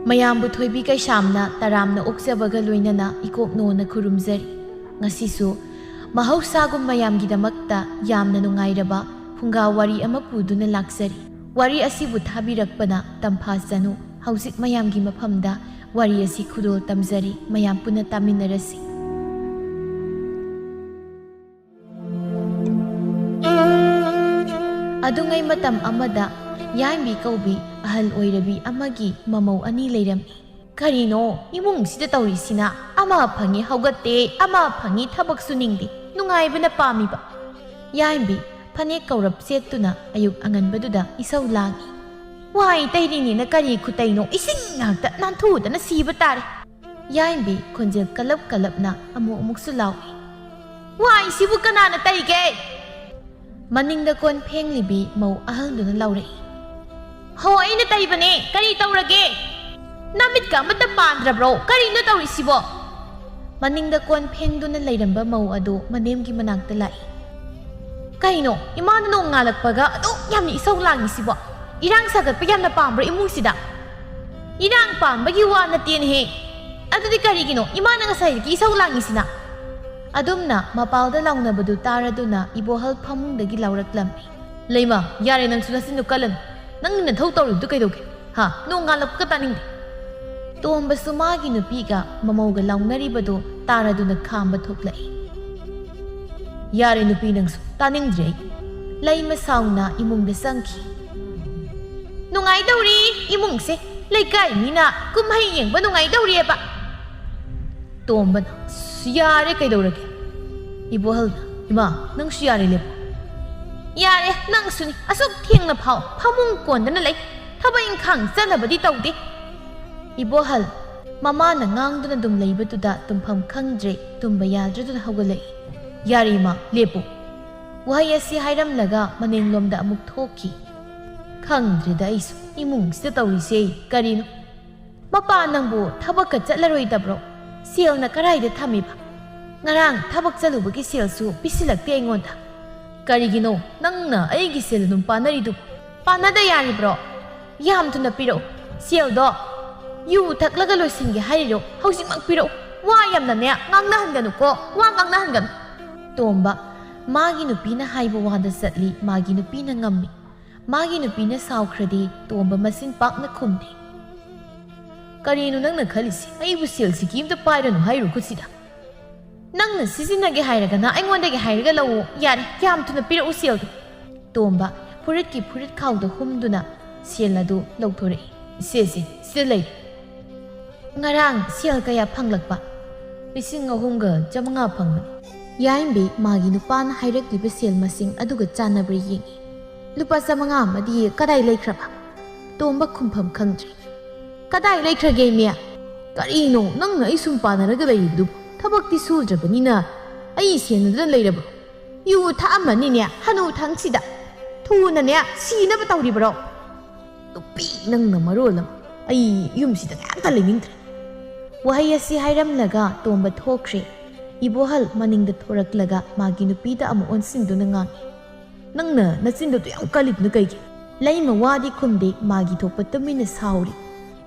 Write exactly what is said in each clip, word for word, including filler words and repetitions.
ꯃꯌꯥꯝꯕꯨ ꯊꯣꯏꯕꯤ ꯀꯩꯁꯥꯝꯅ ꯇꯔꯥꯝꯅ ꯑꯣꯛꯆꯕꯒ ꯂꯣꯏꯅꯅ ꯏꯀꯣꯛꯅꯣꯅ ꯈꯨꯔꯨꯝꯖꯔꯤ꯫ ꯉꯁꯤꯁꯨ ꯃꯍꯧꯁꯥꯒꯨꯝ ꯃꯌꯥꯝꯒꯤꯗꯃꯛꯇ ꯌꯥꯝꯅ ꯅꯨꯡꯉꯥꯏꯔꯕ ꯐꯨꯡꯒꯥ ꯋꯥꯔꯤ ꯑꯃ ꯄꯨꯗꯨꯅ ꯂꯥꯛꯆꯔꯤ꯫ ꯋꯥꯔꯤ ꯑꯁꯤꯕꯨ ꯊꯥꯕꯤꯔꯛꯄꯅ ꯇꯝꯐꯥ ꯆꯅꯨ꯫ ꯍꯧꯖꯤꯛ ꯃꯌꯥꯝꯒꯤ ꯃꯐꯝꯗ ꯋꯥꯔꯤ ꯑꯁꯤ ꯈꯨꯗꯣꯜ ꯇꯝꯖꯔꯤ, ꯃꯌꯥꯝ ꯄꯨꯟꯅ ꯇꯥꯃꯤꯟꯅꯔꯁꯤ꯫ ꯑꯗꯨꯉꯩ ꯃꯇꯝ ꯑꯃꯗ ꯌꯥꯏꯝꯕꯤ ꯀꯧꯕꯤ ꯑꯍꯜ ꯑꯣꯏꯔꯕꯤ ꯑꯃꯒꯤ ꯃꯃꯧ ꯑꯅꯤ ꯂꯩꯔꯝꯃꯤ꯫ ꯀꯔꯤꯅꯣ ꯏꯃꯨꯡꯁꯤꯗ ꯇꯧꯔꯤꯁꯤꯅ? ꯑꯃ ꯐꯪꯉꯤ ꯍꯧꯒꯠꯇꯦ, ꯑꯃ ꯐꯪꯉꯤ ꯊꯕꯛ ꯁꯨꯅꯤꯡꯗꯦ, ꯅꯨꯡꯉꯥꯏꯕꯅ ꯄꯥꯝꯃꯤꯕ꯫ ꯌꯥꯏꯝꯕꯤ ꯐꯅꯦꯛ ꯀꯧꯔꯞ ꯁꯦꯠꯇꯨꯅ ꯑꯌꯨꯛ ꯑꯉꯟꯕꯗꯨꯗ ꯏꯁꯧ ꯂꯥꯡꯏ꯫ "ꯋꯥꯏ ꯇꯩꯔꯤꯅꯤꯅ ꯀꯔꯤ ꯈꯨꯇꯩꯅꯣ? ꯏꯁꯤꯡ ꯉꯥꯛꯇ ꯅꯥꯟꯊꯨꯗꯅ ꯁꯤꯕ ꯇꯥꯔꯦ!" ꯌꯥꯏꯝꯕꯤ ꯈꯣꯟꯖꯦꯜ ꯀꯜꯂꯞ ꯀꯜꯂꯞꯅ ꯑꯃꯨꯛ ꯑꯃꯨꯛꯁꯨ ꯂꯥꯎꯏ꯫ "ꯋꯥꯏꯁꯤꯕꯨ ꯀꯅꯥꯅ ꯇꯩꯒꯦ?" ꯃꯅꯤꯡꯗ ꯀꯣꯟ ꯐꯦꯡꯂꯤꯕꯤ ꯃꯧ ꯑꯍꯜꯗꯨꯅ ꯂꯥꯎꯔꯛꯏ꯫ "ꯍꯣ, ꯑꯩꯅ ꯇꯩꯕꯅꯦ, ꯀꯔꯤ ꯇꯧꯔꯒꯦ? ꯅꯃꯤꯠꯀ ꯑꯃꯠꯇ ꯄꯥꯟꯗ꯭ꯔꯕ꯭ꯔꯣ? ꯀꯔꯤꯅꯣ ꯇꯧꯔꯤꯁꯤꯕꯣ?" ꯃꯅꯤꯡꯗ ꯀꯣꯟ ꯐꯦꯡꯗꯨꯅ ꯂꯩꯔꯝꯕ ꯃꯧ ꯑꯗꯨ ꯃꯅꯦꯝꯒꯤ ꯃꯅꯥꯛꯇ ꯂꯥꯛꯏ꯫ "ꯀꯩꯅꯣ, ꯏꯃꯥꯅ ꯅꯣꯡ ꯉꯥꯜꯂꯛꯄꯒ ꯑꯗꯨꯛ ꯌꯥꯝꯅ ꯏꯁꯧ ꯂꯥꯡꯉꯤꯁꯤꯕꯣ? ꯏꯔꯥꯡ ꯁꯥꯒꯠꯄ ꯌꯥꯝꯅ ꯄꯥꯝꯕ꯭ꯔꯣ ꯏꯃꯨꯡꯁꯤꯗ?" "ꯏꯔꯥꯡ ꯄꯥꯝꯕꯒꯤ ꯋꯥ ꯅꯠꯇꯦꯅꯦꯍꯦ꯫ ꯑꯗꯨꯗꯤ ꯀꯔꯤꯒꯤꯅꯣ ꯏꯃꯥꯅ ꯉꯁꯥꯏꯗꯒꯤ ꯏꯁꯧ ꯂꯥꯡꯉꯤꯁꯤꯅ?" ꯑꯗꯨꯝꯅ ꯃꯄꯥꯜꯗ ꯂꯥꯎꯅꯕꯗꯨ ꯇꯥꯔꯗꯨꯅ ꯏꯕꯣꯍꯜ ꯐꯃꯨꯡꯗꯒꯤ ꯂꯥꯎꯔꯛꯂꯝꯃꯤ꯫ "ꯂꯩꯃ, ꯌꯥꯔꯦ, ꯅꯪꯁꯨ ꯅꯆꯤꯟꯗꯨ ꯀꯜꯂꯅꯨ꯫ ꯅꯪꯒꯤ ꯅꯊꯧ ꯇꯧꯔꯤꯕꯗꯨ ꯀꯩꯗꯧꯒꯦ? ꯍꯥ? ꯅꯣꯡ ꯉꯥꯜꯂꯛꯄꯒ ꯇꯥꯅꯤꯡꯗꯦ!" ꯇꯣꯝꯕꯁꯨ ꯃꯥꯒꯤ ꯅꯨꯄꯤꯒ ꯃꯃꯧꯒ ꯂꯥꯎꯅꯔꯤꯕꯗꯨ ꯇꯥꯔꯗꯨꯅ ꯈꯥꯝꯕ ꯊꯣꯛꯂꯛꯏ꯫ "ꯌꯥꯔꯦ ꯅꯨꯄꯤ, ꯅꯪꯁꯨ ꯇꯥꯅꯤꯡꯗ꯭ꯔꯦ ꯑꯩ꯫" ꯂꯩꯃ ꯁꯥꯎꯅ ꯏꯃꯨꯡꯗ ꯆꯪꯈꯤ꯫ "ꯅꯨꯡꯉꯥꯏꯗꯧꯔꯤ ꯏꯃꯨꯡꯁꯦ, ꯂꯩꯀꯥꯏ ꯃꯤꯅ ꯀꯨꯝꯍꯩ ꯌꯦꯡꯕ ꯅꯨꯡꯉꯥꯏꯗꯧꯔꯤꯑꯕ꯫" ꯇꯣꯝꯕꯅ, "ꯑꯁ, ꯌꯥꯔꯦ, ꯀꯩꯗꯧꯔꯒꯦ?" ꯏꯕꯣꯍꯜꯅ, "ꯏꯃꯥ, ꯅꯪꯁꯨ ꯌꯥꯔꯦ, ꯂꯦꯞꯄꯣ꯫" "ꯌꯥꯔꯦ, ꯅꯪꯁꯨꯅꯤ, ꯑꯁꯨꯛ ꯊꯦꯡꯅ ꯐꯥꯎ ꯐꯃꯨꯡ ꯀꯣꯟꯗꯅ ꯂꯩ, ꯊꯕꯛ ꯏꯪꯈꯥꯡ ꯆꯠꯅꯕꯗꯤ ꯇꯧꯗꯦ꯫" ꯏꯕꯣꯍꯜ ꯃꯃꯥꯅ ꯉꯥꯡꯗꯨꯅ ꯑꯗꯨꯝ ꯂꯩꯕꯗꯨꯗ ꯇꯨꯝꯐꯝ ꯈꯪꯗ꯭ꯔꯦ, ꯇꯨꯝꯕ ꯌꯥꯗ꯭ꯔꯗꯨꯅ ꯍꯧꯒꯠꯂꯛꯏ꯫ "ꯌꯥꯔꯦ ꯏꯃꯥ, ꯂꯦꯞꯄꯨ꯫" ꯋꯥꯍꯩ ꯑꯁꯤ ꯍꯥꯏꯔꯝꯂꯒ ꯃꯅꯤꯡꯂꯣꯝꯗ ꯑꯃꯨꯛ ꯊꯣꯛꯈꯤ꯫ "ꯈꯪꯗ꯭ꯔꯦꯗ ꯑꯩꯁꯨ, ꯏꯃꯨꯡꯁꯤꯗ ꯇꯧꯔꯤꯁꯦ ꯀꯔꯤꯅꯣ? ꯃꯄꯥ ꯅꯪꯕꯨ ꯊꯕꯛꯀ ꯆꯠꯂꯔꯣꯏꯗꯕ꯭ꯔꯣ? ꯁꯦꯜꯅ ꯀꯔꯥꯏꯗ ꯊꯝꯃꯤꯕ? ꯉꯔꯥꯡ ꯊꯕꯛ ꯆꯠꯂꯨꯕꯒꯤ ꯁꯦꯜꯁꯨ ꯄꯤꯁꯤꯜꯂꯛꯇꯦ ꯑꯩꯉꯣꯟꯗ꯫ ꯀꯔꯤꯒꯤꯅꯣ ꯅꯪꯅ ꯑꯩꯒꯤ ꯁꯦꯜ ꯑꯗꯨꯝ ꯄꯥꯟꯅꯔꯤꯗꯨꯕꯨ? ꯄꯥꯟꯅꯗ ꯌꯥꯔꯤꯕ꯭ꯔꯣ? ꯌꯥꯝ ꯊꯨꯅ ꯄꯤꯔꯛꯎ ꯁꯦꯜꯗꯣ꯫ ꯌꯨ ꯊꯛꯂꯒ ꯂꯣꯏꯁꯤꯟꯒꯦ ꯍꯥꯏꯔꯤꯔꯣ? ꯍꯧꯖꯤꯛꯃꯛ ꯄꯤꯔꯛꯎ꯫ ꯋꯥ ꯌꯥꯝꯅꯅꯦ ꯉꯥꯡꯅꯍꯟꯒꯅꯨꯀꯣ, ꯋꯥ ꯉꯥꯡꯅꯍꯟꯒꯅꯨ꯫ ꯇꯣꯝꯕ ꯃꯥꯒꯤ ꯅꯨꯄꯤꯅ ꯍꯥꯏꯕ ꯋꯥꯗ ꯆꯠꯂꯤ꯫ ꯃꯥꯒꯤ ꯅꯨꯄꯤꯅ ꯉꯝꯃꯤ꯫ ꯃꯥꯒꯤ ꯅꯨꯄꯤꯅ ꯁꯥꯎꯈ꯭ꯔꯗꯤ ꯇꯣꯝꯕ ꯃꯆꯤꯟ ꯄꯥꯛꯅ ꯈꯨꯝꯗꯦ꯫ ꯀꯔꯤꯅꯣ ꯅꯪꯅ ꯈꯜꯂꯤꯁꯤ? ꯑꯩꯕꯨ ꯁꯦꯜꯁꯤꯒꯤ ꯑꯝꯇ ꯄꯥꯏꯔꯅꯨ ꯍꯥꯏꯔꯨ ꯈꯨꯠꯁꯤꯗ꯫ ꯅꯪꯅ ꯁꯤꯖꯤꯟꯅꯒꯦ ꯍꯥꯏꯔꯒꯅ ꯑꯩꯉꯣꯟꯗꯒꯤ ꯍꯥꯏꯔꯒ ꯂꯧꯑꯣ꯫ ꯌꯥꯔꯦ, ꯌꯥꯝ ꯊꯨꯅ ꯄꯤꯔꯛꯎ ꯁꯦꯜꯗꯣ꯫ ꯇꯣꯝꯕ ꯐꯨꯔꯤꯠꯀꯤ ꯐꯨꯔꯤꯠ ꯈꯥꯎꯗ ꯍꯨꯝꯗꯨꯅ ꯁꯦꯜ ꯑꯗꯨ ꯂꯧꯊꯣꯔꯛꯏ꯫ ꯁꯦꯁꯦ, ꯁꯤꯗ ꯂꯩ꯫ ꯉꯔꯥꯡ ꯁꯦꯜ ꯀꯌꯥ ꯐꯪꯂꯛꯄ? ꯂꯤꯁꯤꯡ ꯑꯍꯨꯝꯒ ꯆꯥꯃꯉꯥ ꯐꯪꯕꯅꯤ꯫ ꯌꯥꯏꯝꯕꯤ ꯃꯥꯒꯤ ꯅꯨꯄꯥꯅ ꯍꯥꯏꯔꯛꯂꯤꯕ ꯁꯦꯜ ꯃꯁꯤꯡ ꯑꯗꯨꯒ ꯆꯥꯟꯅꯕ꯭ꯔꯥ ꯌꯦꯡꯉꯤ꯫ ꯂꯨꯄꯥ ꯆꯥꯃꯉꯥ ꯑꯃꯗꯤ ꯀꯗꯥꯏ ꯂꯩꯈ꯭ꯔꯕ? ꯇꯣꯝꯕ ꯈꯨꯝꯐꯝ ꯈꯪꯗ꯭ꯔꯦ꯫ ꯀꯗꯥꯏ ꯂꯩꯈ꯭ꯔꯒꯦ ꯏꯃꯦ? ꯀꯔꯤꯅꯣ ꯅꯪꯅ ꯑꯩ ꯁꯨꯝ ꯄꯥꯟꯅꯔꯒ ꯂꯩꯔꯤꯕꯗꯨꯕꯨ? ꯊꯕꯛꯇꯤ ꯁꯨꯗ꯭ꯔꯕꯅꯤꯅ ꯑꯩ ꯁꯦꯟꯅꯗꯨꯅ ꯂꯩꯔꯕ꯭ꯔꯣ? ꯌꯨ ꯊꯛꯑꯝꯃꯅꯤꯅꯦ ꯍꯅꯨ ꯊꯪꯁꯤꯗ꯫ ꯊꯨꯅꯅꯦ ꯁꯤꯅꯕ ꯇꯧꯔꯤꯕ꯭ꯔꯣ? ꯅꯨꯄꯤ ꯅꯪꯅ ꯃꯔꯣꯜ ꯑꯃ ꯑꯩ ꯌꯨꯝꯁꯤꯗ ꯀꯩꯝꯇ ꯂꯩꯅꯤꯡꯗ꯭ꯔꯦ꯫ ꯋꯥꯍꯩ ꯑꯁꯤ ꯍꯥꯏꯔꯝꯂꯒ ꯇꯣꯝꯕ ꯊꯣꯛꯈ꯭ꯔꯦ꯫ ꯏꯕꯣꯍꯜ ꯃꯅꯤꯡꯗ ꯊꯣꯔꯛꯂꯒ ꯃꯥꯒꯤ ꯅꯨꯄꯤꯗ ꯑꯃꯨꯛ ꯑꯣꯟꯁꯤꯟꯗꯨꯅ ꯉꯥꯡꯉꯤ꯫ ꯅꯪꯅ ꯅꯆꯤꯟꯗꯣ ꯌꯥꯝ ꯀꯜꯂꯤꯗꯨꯅ ꯀꯩꯒꯤ? ꯂꯩꯃ ꯋꯥꯗꯤ ꯈꯨꯝꯗꯦ, ꯃꯥꯒꯤ ꯊꯣꯛꯄ ꯇꯨꯃꯤꯟꯅ ꯁꯥꯎꯔꯤ꯫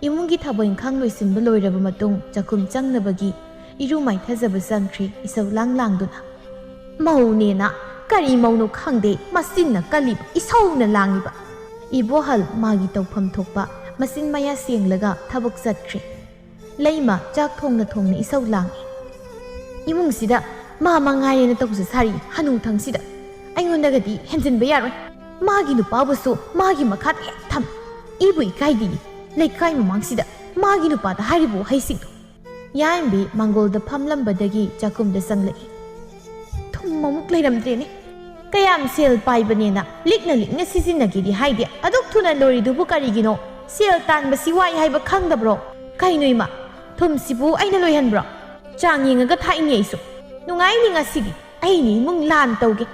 ꯏꯃꯨꯡꯒꯤ ꯊꯕꯛ ꯏꯪꯈꯥꯡ ꯂꯣꯏꯁꯤꯟꯕ ꯂꯣꯏꯔꯕ ꯃꯇꯨꯡ ꯆꯥꯛꯈꯨꯝ ꯆꯪꯅꯕꯒꯤ ꯏꯔꯨ ꯃꯥꯏꯊꯖꯕ ꯆꯪꯈ꯭ꯔꯦ, ꯏꯁꯧ ꯂꯥꯡ ꯂꯥꯡꯗꯨꯅ꯫ ꯃꯧꯅꯦꯅ ꯀꯔꯤ ꯃꯧꯅꯣ ꯈꯪꯗꯦ, ꯃꯆꯤꯟꯅ ꯀꯜꯂꯤꯕ, ꯏꯁꯧꯅ ꯂꯥꯡꯉꯤꯕ꯫ ꯏꯕꯣꯍꯜ ꯃꯥꯒꯤ ꯇꯧꯐꯝ ꯊꯣꯛꯄ ꯃꯆꯤꯟ ꯃꯌꯥ ꯁꯦꯡꯂꯒ ꯊꯕꯛ ꯆꯠꯈ꯭ꯔꯦ꯫ ꯂꯩꯃ ꯆꯥꯛ ꯊꯣꯡꯅ ꯊꯣꯡꯅ ꯏꯁꯧ ꯂꯥꯡꯉꯤ꯫ ꯏꯃꯨꯡꯁꯤꯗ ꯃꯥ ꯃꯉꯥꯏꯔꯦꯅ ꯇꯧꯖ ꯁꯥꯔꯤ ꯍꯅꯨ ꯊꯪꯁꯤꯗ꯫ ꯑꯩꯉꯣꯟꯗꯒꯗꯤ ꯍꯦꯟꯖꯤꯟꯕ ꯌꯥꯔꯣꯏ꯫ ꯃꯥꯒꯤ ꯅꯨꯄꯥꯕꯨꯁꯨ ꯃꯥꯒꯤ ꯃꯈꯥꯗ ꯍꯦꯛ ꯊꯝ꯫ ꯏꯕꯨ ꯏꯀꯥꯏꯗꯤꯌꯦ ꯂꯩꯀꯥꯏ ꯃꯃꯥꯡꯁꯤꯗ ꯃꯥꯒꯤ ꯅꯨꯄꯥꯗ ꯍꯥꯏꯔꯤꯕ ꯋꯥꯍꯩꯁꯤꯡꯗꯣ꯫ ꯌꯥꯏꯝꯕꯤ ꯃꯥꯡꯒꯣꯜꯗ ꯐꯝꯂꯝꯕꯗꯒꯤ ꯆꯥꯛꯈꯨꯝꯗ ꯆꯪꯂꯛꯏ꯫ ꯊꯨꯝ ꯑꯃꯨꯛ ꯂꯩꯔꯝꯗ꯭ꯔꯦꯅꯦ꯫ ꯀꯌꯥꯝ ꯁꯦꯜ ꯄꯥꯏꯕꯅꯦꯅ ꯂꯤꯛꯅ ꯂꯤꯛꯅ ꯁꯤꯖꯤꯟꯅꯒꯦꯗꯤ ꯍꯥꯏꯗꯦ, ꯑꯗꯨꯛ ꯊꯨꯅ ꯂꯣꯏꯔꯤꯗꯨꯕꯨ ꯀꯔꯤꯒꯤꯅꯣ? ꯁꯦꯜ ꯇꯥꯟꯕꯁꯤ ꯋꯥꯏ ꯍꯥꯏꯕ ꯈꯪꯗꯕ꯭ꯔꯣ? ꯀꯩꯅꯣ ꯏꯃꯥ, ꯊꯨꯝꯁꯤꯕꯨ ꯑꯩꯅ ꯂꯣꯏꯍꯟꯕ꯭ꯔꯣ? ꯆꯥꯡ ꯌꯦꯡꯉꯒ ꯊꯥꯛꯏꯅꯦ ꯑꯩꯁꯨ꯫ ꯅꯨꯡꯉꯥꯏꯅꯤ ꯉꯁꯤꯗꯤ, ꯑꯩꯅ ꯏꯃꯨꯡ ꯂꯥꯟ ꯇꯧꯒꯦ꯫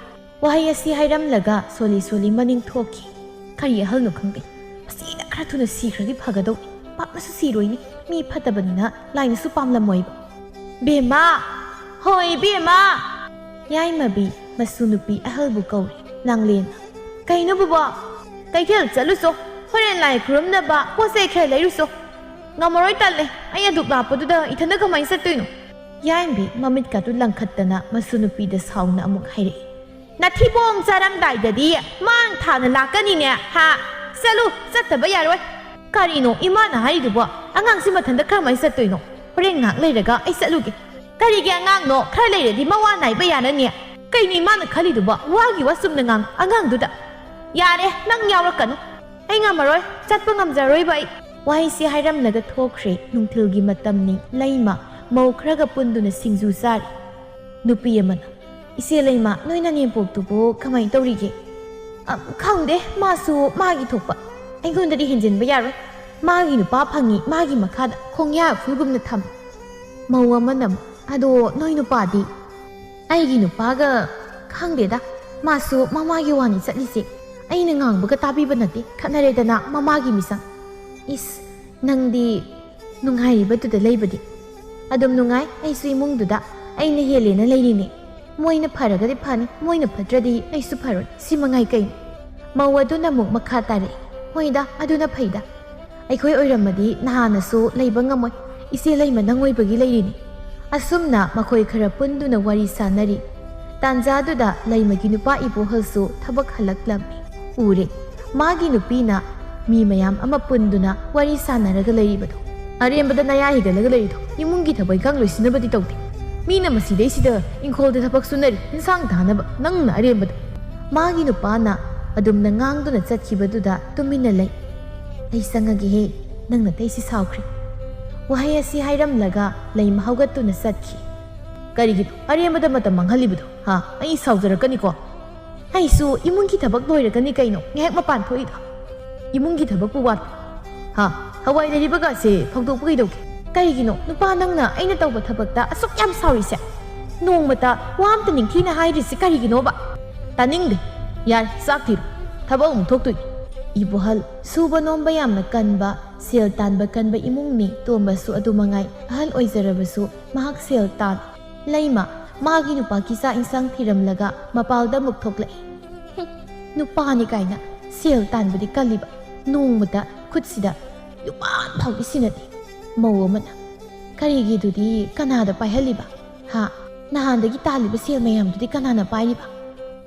ꯋꯥꯍꯩ ꯑꯁꯤ ꯍꯥꯏꯔꯝꯂꯒ ꯁꯣꯂꯤ ꯁꯣꯂꯤ ꯃꯅꯤꯡ ꯊꯣꯛꯈꯤ꯫ ꯀꯔꯤ ꯑꯍꯜꯅꯣ ꯈꯪꯗꯦ, ꯃꯁꯤꯅ ꯈꯔ ꯊꯨꯅ ꯁꯤꯈ꯭ꯔꯗꯤ ꯐꯒꯗꯧꯅꯤ꯫ ꯄꯥꯞꯅꯁꯨ ꯁꯤꯔꯣꯏꯅꯤ, ꯃꯤ ꯐꯠꯇꯕꯅꯤꯅ ꯂꯥꯏꯅꯁꯨ ꯄꯥꯝꯂꯝꯃꯣꯏꯕ꯫ ꯕꯦꯝꯃ! ꯍꯣꯏ, ꯏꯕꯦꯝꯃ꯫ ꯌꯥꯏꯃꯕꯤ ꯃꯁꯨ ꯅꯨꯄꯤ ꯑꯍꯜꯕꯨ ꯀꯧꯔꯦ꯫ ꯂꯥꯡꯂꯦꯟ, ꯀꯩꯅꯣ ꯕꯨꯕꯣꯛ? ꯀꯩꯊꯦꯜ ꯆꯠꯂꯨꯆꯣ꯫ ꯍꯣꯔꯦꯟ ꯂꯥꯏ ꯈꯨꯔꯨꯝꯅꯕ ꯄꯣꯠ ꯆꯩ ꯈꯔ ꯂꯩꯔꯨꯆꯣ꯫ ꯉꯝꯃꯔꯣꯏ, ꯇꯜꯂꯦ꯫ ꯑꯩ ꯑꯗꯨꯛ ꯂꯥꯞꯄꯗꯨꯗ ꯏꯊꯟꯗ ꯀꯃꯥꯏꯅ ꯆꯠꯇꯣꯏꯅꯣ? ꯌꯥꯏꯃꯕꯤ ꯃꯃꯤꯠꯀꯥꯗꯨ ꯂꯪꯈꯠꯇꯅ ꯃꯁꯨ ꯅꯨꯄꯤꯗ ꯁꯥꯎꯅ ꯑꯃꯨꯛ ꯍꯥꯏꯔꯛꯏ꯫ ꯅꯊꯤꯕꯣꯡ ꯆꯥꯔꯝꯗꯥꯏꯗꯗꯤ ꯃꯥꯡ ꯊꯥꯅ ꯂꯥꯛꯀꯅꯤꯅꯦ, ꯍꯥ? ꯆꯠꯂꯨ, ꯆꯠꯇꯕ ꯌꯥꯔꯣꯏ꯫ ꯀꯔꯤꯅꯣ ꯏꯃꯥꯅ ꯍꯥꯏꯔꯤꯗꯨꯕꯣ? ꯑꯉꯥꯡꯁꯤ ꯃꯊꯟꯇ ꯀꯔꯝꯍꯥꯏꯅ ꯆꯠꯇꯣꯏꯅꯣ? ꯍꯣꯔꯦꯟ ꯉꯥꯏꯍꯥꯛ ꯂꯩꯔꯒ ꯑꯩ ꯆꯠꯂꯨꯒꯦ꯫ ꯀꯔꯤꯒꯤ ꯑꯉꯥꯡꯅꯣ? ꯈꯔ ꯂꯩꯔꯗꯤ ꯃꯋꯥ ꯅꯥꯏꯕ ꯌꯥꯔꯅꯤ꯫ ꯀꯩꯅꯣ ꯏꯃꯥꯅ ꯈꯜꯂꯤꯗꯨꯕꯣ? ꯋꯥꯒꯤ ꯋꯥ ꯆꯨꯝꯅ ꯉꯥꯡ ꯑꯉꯥꯡꯗꯨꯗ꯫ ꯌꯥꯔꯦ, ꯅꯪ ꯌꯥꯎꯔꯛꯀꯅꯨ꯫ ꯑꯩ ꯉꯝꯃꯔꯣꯏ, ꯆꯠꯄ ꯉꯝꯖꯔꯣꯏꯕ ꯑꯩ꯫ ꯋꯥꯍꯩꯁꯤ ꯍꯥꯏꯔꯝꯂꯒ ꯊꯣꯛꯈ꯭ꯔꯦ꯫ ꯅꯨꯡꯊꯤꯜꯒꯤ ꯃꯇꯝꯅꯤ꯫ ꯂꯩꯃ ꯃꯧ ꯈꯔꯒ ꯄꯨꯟꯗꯨꯅ ꯁꯤꯡꯖꯨ ꯆꯥꯔꯤ꯫ ꯅꯨꯄꯤ ꯑꯃꯅ, "ꯏꯆꯦ ꯂꯩꯃ, ꯅꯣꯏ ꯅꯅꯦꯝꯄꯣꯛꯇꯨꯕꯨ ꯀꯃꯥꯏꯅ ꯇꯧꯔꯤꯒꯦ?" "ꯑ, ꯈꯪꯗꯦ, ꯃꯥꯁꯨ ꯃꯥꯒꯤ ꯊꯣꯛꯄ꯫ ꯑꯩꯉꯣꯟꯗꯗꯤ ꯍꯦꯟꯖꯤꯟꯕ ꯌꯥꯔꯣꯏ꯫ ꯃꯥꯒꯤ ꯅꯨꯄꯥ ꯐꯪꯉꯤ, ꯃꯥꯒꯤ ꯃꯈꯥꯗ ꯈꯣꯡꯌꯥ ꯎꯐꯨꯜꯒꯨꯝꯅ ꯊꯝꯃꯤ꯫" ꯃꯧ ꯑꯃꯅ ꯑꯃꯨꯛ, "ꯑꯗꯣ ꯅꯣꯏ ꯅꯨꯄꯥꯗꯤ?" "ꯑꯩꯒꯤ ꯅꯨꯄꯥꯒ ꯈꯪꯗꯦꯗ, ꯃꯥꯁꯨ ꯃꯃꯥꯒꯤ ꯋꯥꯅꯤ ꯆꯠꯂꯤꯁꯦ꯫ ꯑꯩꯅ ꯉꯥꯡꯕꯒ ꯇꯥꯕꯤꯕ ꯅꯠꯇꯦ, ꯈꯠꯅꯔꯦꯗꯅ ꯃꯃꯥꯒꯤ ꯃꯤꯆꯪ꯫" "ꯏꯁ, ꯅꯪꯗꯤ ꯅꯨꯡꯉꯥꯏꯔꯤꯕꯗꯨꯗ ꯂꯩꯕꯗꯤ?" "ꯑꯗꯨꯝ ꯅꯨꯡꯉꯥꯏ, ꯑꯩꯁꯨ ꯏꯃꯨꯡꯗꯨꯗ ꯑꯩꯅ ꯍꯦꯜꯂꯦꯅ ꯂꯩꯔꯤꯅꯦ꯫ ꯃꯣꯏꯅ ꯐꯔꯒꯗꯤ ꯐꯅꯤ, ꯃꯣꯏꯅ ꯐꯠꯇ꯭ꯔꯗꯤ ꯑꯩꯁꯨ ꯐꯔꯣꯏ, ꯁꯤ ꯃꯉꯥꯏ ꯀꯩꯅꯣ?" ꯃꯧ ꯑꯗꯨꯅ ꯑꯃꯨꯛ ꯃꯈꯥ ꯇꯥꯔꯛꯏ, "ꯍꯣꯏꯗ, ꯑꯗꯨꯅ ꯐꯩꯗ꯫ ꯑꯩꯈꯣꯏ ꯑꯣꯏꯔꯝꯃꯗꯤ ꯅꯍꯥꯟꯅꯁꯨ ꯂꯩꯕ ꯉꯝꯃꯣꯏ, ꯏꯆꯦ ꯂꯩꯃ ꯅꯪ ꯑꯣꯏꯕꯒꯤ ꯂꯩꯔꯤꯅꯤ꯫" ꯑꯁꯨꯝꯅ ꯃꯈꯣꯏ ꯈꯔ ꯄꯨꯟꯗꯨꯅ ꯋꯥꯔꯤ ꯁꯥꯅꯔꯤ꯫ ꯇꯥꯟꯖꯥꯗꯨꯗ ꯂꯩꯃꯒꯤ ꯅꯨꯄꯥ ꯏꯕꯣꯍꯜꯁꯨ ꯊꯕꯛ ꯍꯜꯂꯛꯂꯝꯃꯤ꯫ ꯎꯔꯦ, ꯃꯥꯒꯤ ꯅꯨꯄꯤꯅ ꯃꯤ ꯃꯌꯥꯝ ꯑꯃ ꯄꯨꯟꯗꯨꯅ ꯋꯥꯔꯤ ꯁꯥꯟꯅꯔꯒ ꯂꯩꯔꯤꯕꯗꯣ꯫ "ꯑꯔꯦꯝꯕꯗ ꯅꯌꯥ ꯍꯤꯒꯠꯂꯒ ꯂꯩꯔꯤꯗꯣ, ꯏꯃꯨꯡꯒꯤ ꯊꯕꯛ ꯏꯪꯈꯥꯡ ꯂꯣꯏꯁꯤꯟꯅꯕꯗꯤ ꯇꯧꯗꯦ꯫ ꯃꯤꯅ ꯃꯁꯤꯗꯩꯁꯤꯗ ꯏꯪꯈꯣꯜꯗ ꯊꯕꯛ ꯁꯨꯅꯔꯤ, ꯏꯟꯁꯥꯡ ꯊꯥꯅꯕ, ꯅꯪꯅ ꯑꯔꯦꯝꯕꯗ꯫" ꯃꯥꯒꯤ ꯅꯨꯄꯥꯅ ꯑꯗꯨꯝꯅ ꯉꯥꯡꯗꯨꯅ ꯆꯠꯈꯤꯕꯗꯨꯗ ꯇꯨꯃꯤꯟꯅ ꯂꯩ꯫ "ꯑꯩ ꯆꯪꯉꯒꯦꯍꯦ, ꯅꯪ ꯅꯇꯩꯁꯤ ꯁꯥꯎꯈ꯭ꯔꯦ꯫" ꯋꯥꯍꯩ ꯑꯁꯤ ꯍꯥꯏꯔꯝꯂꯒ ꯂꯩꯃ ꯍꯧꯒꯠꯇꯨꯅ ꯆꯠꯈꯤ꯫ "ꯀꯔꯤꯒꯤꯅꯣ ꯑꯔꯦꯝꯕꯗ ꯃꯇꯝ ꯃꯥꯡꯍꯜꯂꯤꯕꯗꯣ? ꯍꯥ? ꯑꯩ ꯁꯥꯎꯖꯔꯛꯀꯅꯤꯀꯣ꯫ ꯑꯩꯁꯨ ꯏꯃꯨꯡꯒꯤ ꯊꯕꯛ ꯂꯣꯏꯔꯒꯅꯤ ꯀꯩꯅꯣ ꯉꯥꯏꯍꯥꯛ ꯃꯄꯥꯟ ꯊꯣꯛꯏꯗꯣ꯫ ꯏꯃꯨꯡꯒꯤ ꯊꯕꯛꯄꯨ ꯋꯥꯠꯄ? ꯍꯥ? ꯍꯋꯥꯏ ꯂꯩꯔꯤꯕꯒꯁꯦ ꯐꯧꯗꯣꯛꯄ ꯀꯩꯗꯧꯒꯦ? ꯀꯔꯤꯒꯤꯅꯣ ꯅꯨꯄꯥ ꯅꯪꯅ ꯑꯩꯅ ꯇꯧꯕ ꯊꯕꯛꯇ ꯑꯁꯨꯛ ꯌꯥꯝ ꯁꯥꯎꯔꯤꯁꯦ? ꯅꯣꯡꯃꯇ ꯋꯥ ꯑꯝꯇ ꯅꯤꯡꯊꯤꯅ ꯍꯥꯏꯗ꯭ꯔꯤꯁꯦ ꯀꯔꯤꯒꯤꯅꯣꯕ?" "ꯇꯥꯅꯤꯡꯗꯦ꯫ ꯌꯥꯔꯦ, ꯆꯥꯛ ꯊꯤꯔꯣ꯫ ꯊꯕꯛ ꯑꯃꯨꯛ ꯊꯣꯛꯇꯣꯏꯅꯤ꯫" ꯏꯕꯣꯍꯜ ꯁꯨꯕ ꯅꯣꯝꯕ ꯌꯥꯝꯅ ꯀꯟꯕ, ꯁꯦꯜ ꯇꯥꯟꯕ ꯀꯟꯕ ꯏꯃꯨꯡꯅꯤ꯫ ꯇꯣꯝꯕꯁꯨ ꯑꯗꯨ ꯃꯉꯥꯏ꯫ ꯑꯍꯜ ꯑꯣꯏꯖꯔꯕꯁꯨ ꯃꯍꯥꯛ ꯁꯦꯜ ꯇꯥꯟ ꯂꯩꯃ ꯃꯥꯒꯤ ꯅꯨꯄꯥꯒꯤ ꯆꯥꯛ ꯏꯟꯁꯥꯡ ꯊꯤꯔꯝꯂꯒ ꯃꯄꯥꯜꯗ ꯑꯃꯨꯛ ꯊꯣꯛꯂꯛꯏ꯫ "ꯍꯨꯝ, ꯅꯨꯄꯥꯅꯤ ꯀꯥꯏꯅ ꯁꯦꯜ ꯇꯥꯟꯕꯗꯤ ꯀꯜꯂꯤꯕ, ꯅꯣꯡꯃꯇ ꯈꯨꯠꯁꯤꯗ ꯂꯨꯄꯥ ꯑꯃ ꯐꯥꯎꯗꯤ ꯁꯤꯟꯅꯗꯦ꯫ ꯃꯧ ꯑꯃꯅ ꯀꯔꯤꯒꯤꯗꯨꯗꯤ ꯀꯅꯥꯗ ꯄꯥꯏꯍꯜꯂꯤꯕ? ꯍꯥ? ꯅꯍꯥꯟꯗꯒꯤ ꯇꯥꯜꯂꯤꯕ ꯁꯦꯜ ꯃꯌꯥꯝꯗꯨꯗꯤ ꯀꯅꯥꯅ ꯄꯥꯏꯔꯤꯕ?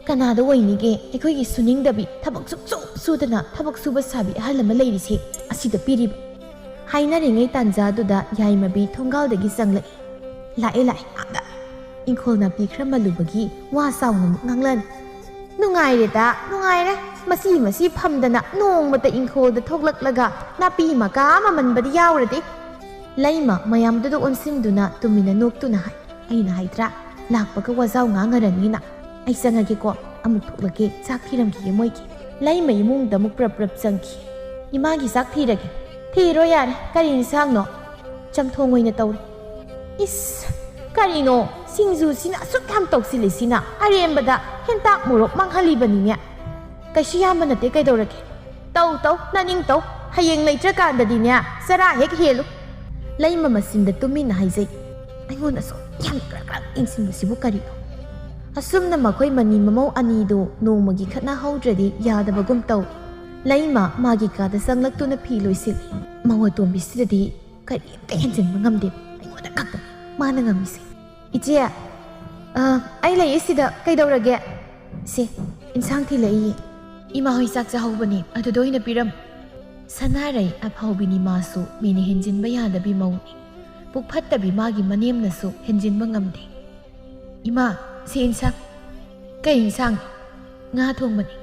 ꯀꯅꯥꯗ ꯑꯣꯏꯅꯤꯒꯦ ꯑꯩꯈꯣꯏꯒꯤ ꯁꯨꯅꯤꯡꯗꯕꯤ, ꯊꯕꯛ ꯁꯨꯡꯁꯨ ꯁꯨꯗꯅ ꯊꯕꯛ ꯁꯨꯕ ꯁꯥꯕꯤ ꯑꯍꯜ ꯑꯃ ꯂꯩꯔꯤꯁꯦ ꯑꯁꯤꯗ ꯄꯤꯔꯤꯕ?" ꯍꯥꯏꯅꯔꯤꯉꯩ ꯇꯥꯟꯖꯥꯗꯨꯗ ꯌꯥꯏꯃꯕꯤ ꯊꯣꯡꯒꯥꯜꯗꯒꯤ ꯆꯪꯂꯛꯏ꯫ "ꯂꯥꯛꯑꯦ, ꯂꯥꯛꯑꯦ, ꯑꯥꯗ ꯏꯪꯈꯣꯜ ꯅꯥꯄꯤ ꯈꯔ ꯃꯜꯂꯨꯕꯒꯤ ꯋꯥ ꯆꯥꯎꯅ ꯑꯃꯨꯛ ꯉꯥꯡꯂꯛꯑꯅꯤ꯫ ꯅꯨꯡꯉꯥꯏꯔꯦꯗ, ꯅꯨꯡꯉꯥꯏꯔꯦ꯫ ꯃꯁꯤ, ꯃꯁꯤ ꯐꯝꯗꯅ ꯅꯣꯡꯃꯇ ꯏꯪꯈꯣꯜꯗ ꯊꯣꯛꯂꯛꯂꯒ ꯅꯥꯄꯤ ꯃꯀꯥ ꯑꯃ ꯃꯟꯕꯗꯤ ꯌꯥꯎꯔꯗꯤ?" ꯂꯩꯃ ꯃꯌꯥꯝꯗꯨꯗ ꯑꯣꯟꯁꯤꯟꯗꯨꯅ ꯇꯨꯃꯤꯟꯅ ꯅꯣꯛꯇꯨꯅ ꯍꯥꯏ꯫ "ꯑꯩꯅ ꯍꯥꯏꯗ꯭ꯔꯥ, ꯂꯥꯛꯄꯒ ꯋꯥꯖꯥꯎ ꯉꯥꯡꯉꯔꯅꯤꯅ꯫ ꯑꯩ ꯆꯪꯉꯒꯦꯀꯣ, ꯑꯃꯨꯛ ꯊꯣꯛꯂꯛꯀꯦ, ꯆꯥꯛ ꯊꯤꯔꯝꯈꯤꯒꯦ ꯃꯣꯏꯒꯤ꯫" ꯂꯩꯃ ꯏꯃꯨꯡꯗ ꯑꯃꯨꯛ ꯄ꯭ꯔꯞ ꯄ꯭ꯔꯞ ꯆꯪꯈꯤ꯫ "ꯏꯃꯥꯒꯤ ꯆꯥꯛ ꯊꯤꯔꯒꯦ꯫" "ꯊꯤꯔꯣ ꯌꯥꯔꯦ, ꯀꯔꯤ ꯏꯟꯁꯥꯡꯅꯣ?" "ꯆꯝꯊꯣꯡ ꯑꯣꯏꯅ ꯇꯧꯔꯦ꯫" "ꯏꯁ, ꯀꯔꯤꯅꯣ, ꯁꯤꯡꯖꯨꯁꯤꯅ ꯑꯁꯨꯛ ꯌꯥꯝ ꯇꯧꯁꯤꯜꯂꯤꯁꯤꯅ? ꯑꯔꯦꯝꯕꯗ ꯍꯦꯟꯇꯥꯛ ꯃꯣꯔꯣꯛ ꯃꯥꯡꯍꯜꯂꯤꯕꯅꯤꯅꯦ꯫" "ꯀꯩꯁꯨ ꯌꯥꯝꯕ ꯅꯠꯇꯦ, ꯀꯩꯗꯧꯔꯒꯦ?" "ꯇꯧ, ꯇꯧ, ꯅꯅꯤꯡ ꯇꯧ꯫ ꯍꯌꯦꯡ ꯂꯩꯇ꯭ꯔꯀꯥꯟꯗꯗꯤꯅꯦ, ꯆꯔꯥ ꯍꯦꯛ ꯍꯦꯜꯂꯨ꯫" ꯂꯩꯃ ꯃꯆꯤꯟꯗ ꯇꯨꯃꯤꯟꯅ ꯍꯥꯏꯖꯩ꯫ "ꯑꯩꯉꯣꯟꯗꯁꯨ ꯌꯥꯝ ꯀ꯭ꯔꯛ ꯀ꯭ꯔꯛ ꯌꯦꯡꯁꯤꯟꯕꯁꯤꯕꯨ ꯀꯔꯤꯅꯣ?" ꯑꯁꯨꯝꯅ ꯃꯈꯣꯏ ꯃꯅꯤ ꯃꯃꯧ ꯑꯅꯤꯗꯨ ꯅꯣꯡꯃꯒꯤ ꯈꯠꯅꯍꯧꯗ꯭ꯔꯗꯤ ꯌꯥꯗꯕꯒꯨꯝ ꯇꯧꯏ꯫ ꯂꯩꯃ ꯃꯥꯒꯤ ꯀꯥꯗ ꯆꯪꯂꯛꯇꯨꯅ ꯐꯤ ꯂꯣꯏꯁꯤꯜꯂꯤ꯫ ꯃꯧ ꯑꯇꯣꯝꯕꯤꯁꯤꯗꯗꯤ ꯀꯔꯤꯝꯇ ꯍꯦꯟꯖꯤꯟꯕ ꯉꯝꯗꯦ꯫ ꯑꯩꯉꯣꯟꯗ ꯈꯛꯇ ꯃꯥꯅ ꯉꯝꯃꯤꯁꯦ꯫ "ꯏꯆꯦ, ꯑ, ꯑꯩ ꯂꯩꯌꯦ ꯁꯤꯗ, ꯀꯩꯗꯧꯔꯒꯦ?" "ꯁꯦ, ꯏꯟꯁꯥꯡ ꯊꯤꯜꯂꯛꯏꯌꯦ꯫" "ꯏꯃꯥ ꯍꯣꯏ ꯆꯥꯛ ꯆꯥꯍꯧꯕꯅꯦ, ꯑꯗꯨꯗ ꯑꯣꯏꯅ ꯄꯤꯔꯝ꯫" ꯁꯅꯥꯔꯩ ꯑꯐꯥꯎꯕꯤꯅꯤ ꯃꯥꯁꯨ, ꯃꯤꯅ ꯍꯦꯟꯖꯤꯟꯕ ꯌꯥꯗꯕꯤ ꯃꯧꯅꯤ꯫ ꯄꯨꯛ ꯐꯠꯇꯕꯤ ꯃꯥꯒꯤ ꯃꯅꯦꯝꯅꯁꯨ ꯍꯦꯟꯖꯤꯟꯕ ꯉꯝꯗꯦ꯫ "ꯏꯃꯥ, ꯁꯤ ꯏꯟꯁꯥꯡ꯫" "ꯀꯩ ꯏꯟꯁꯥꯡ?" "ꯉꯥ ꯊꯣꯡꯕꯅꯤ꯫"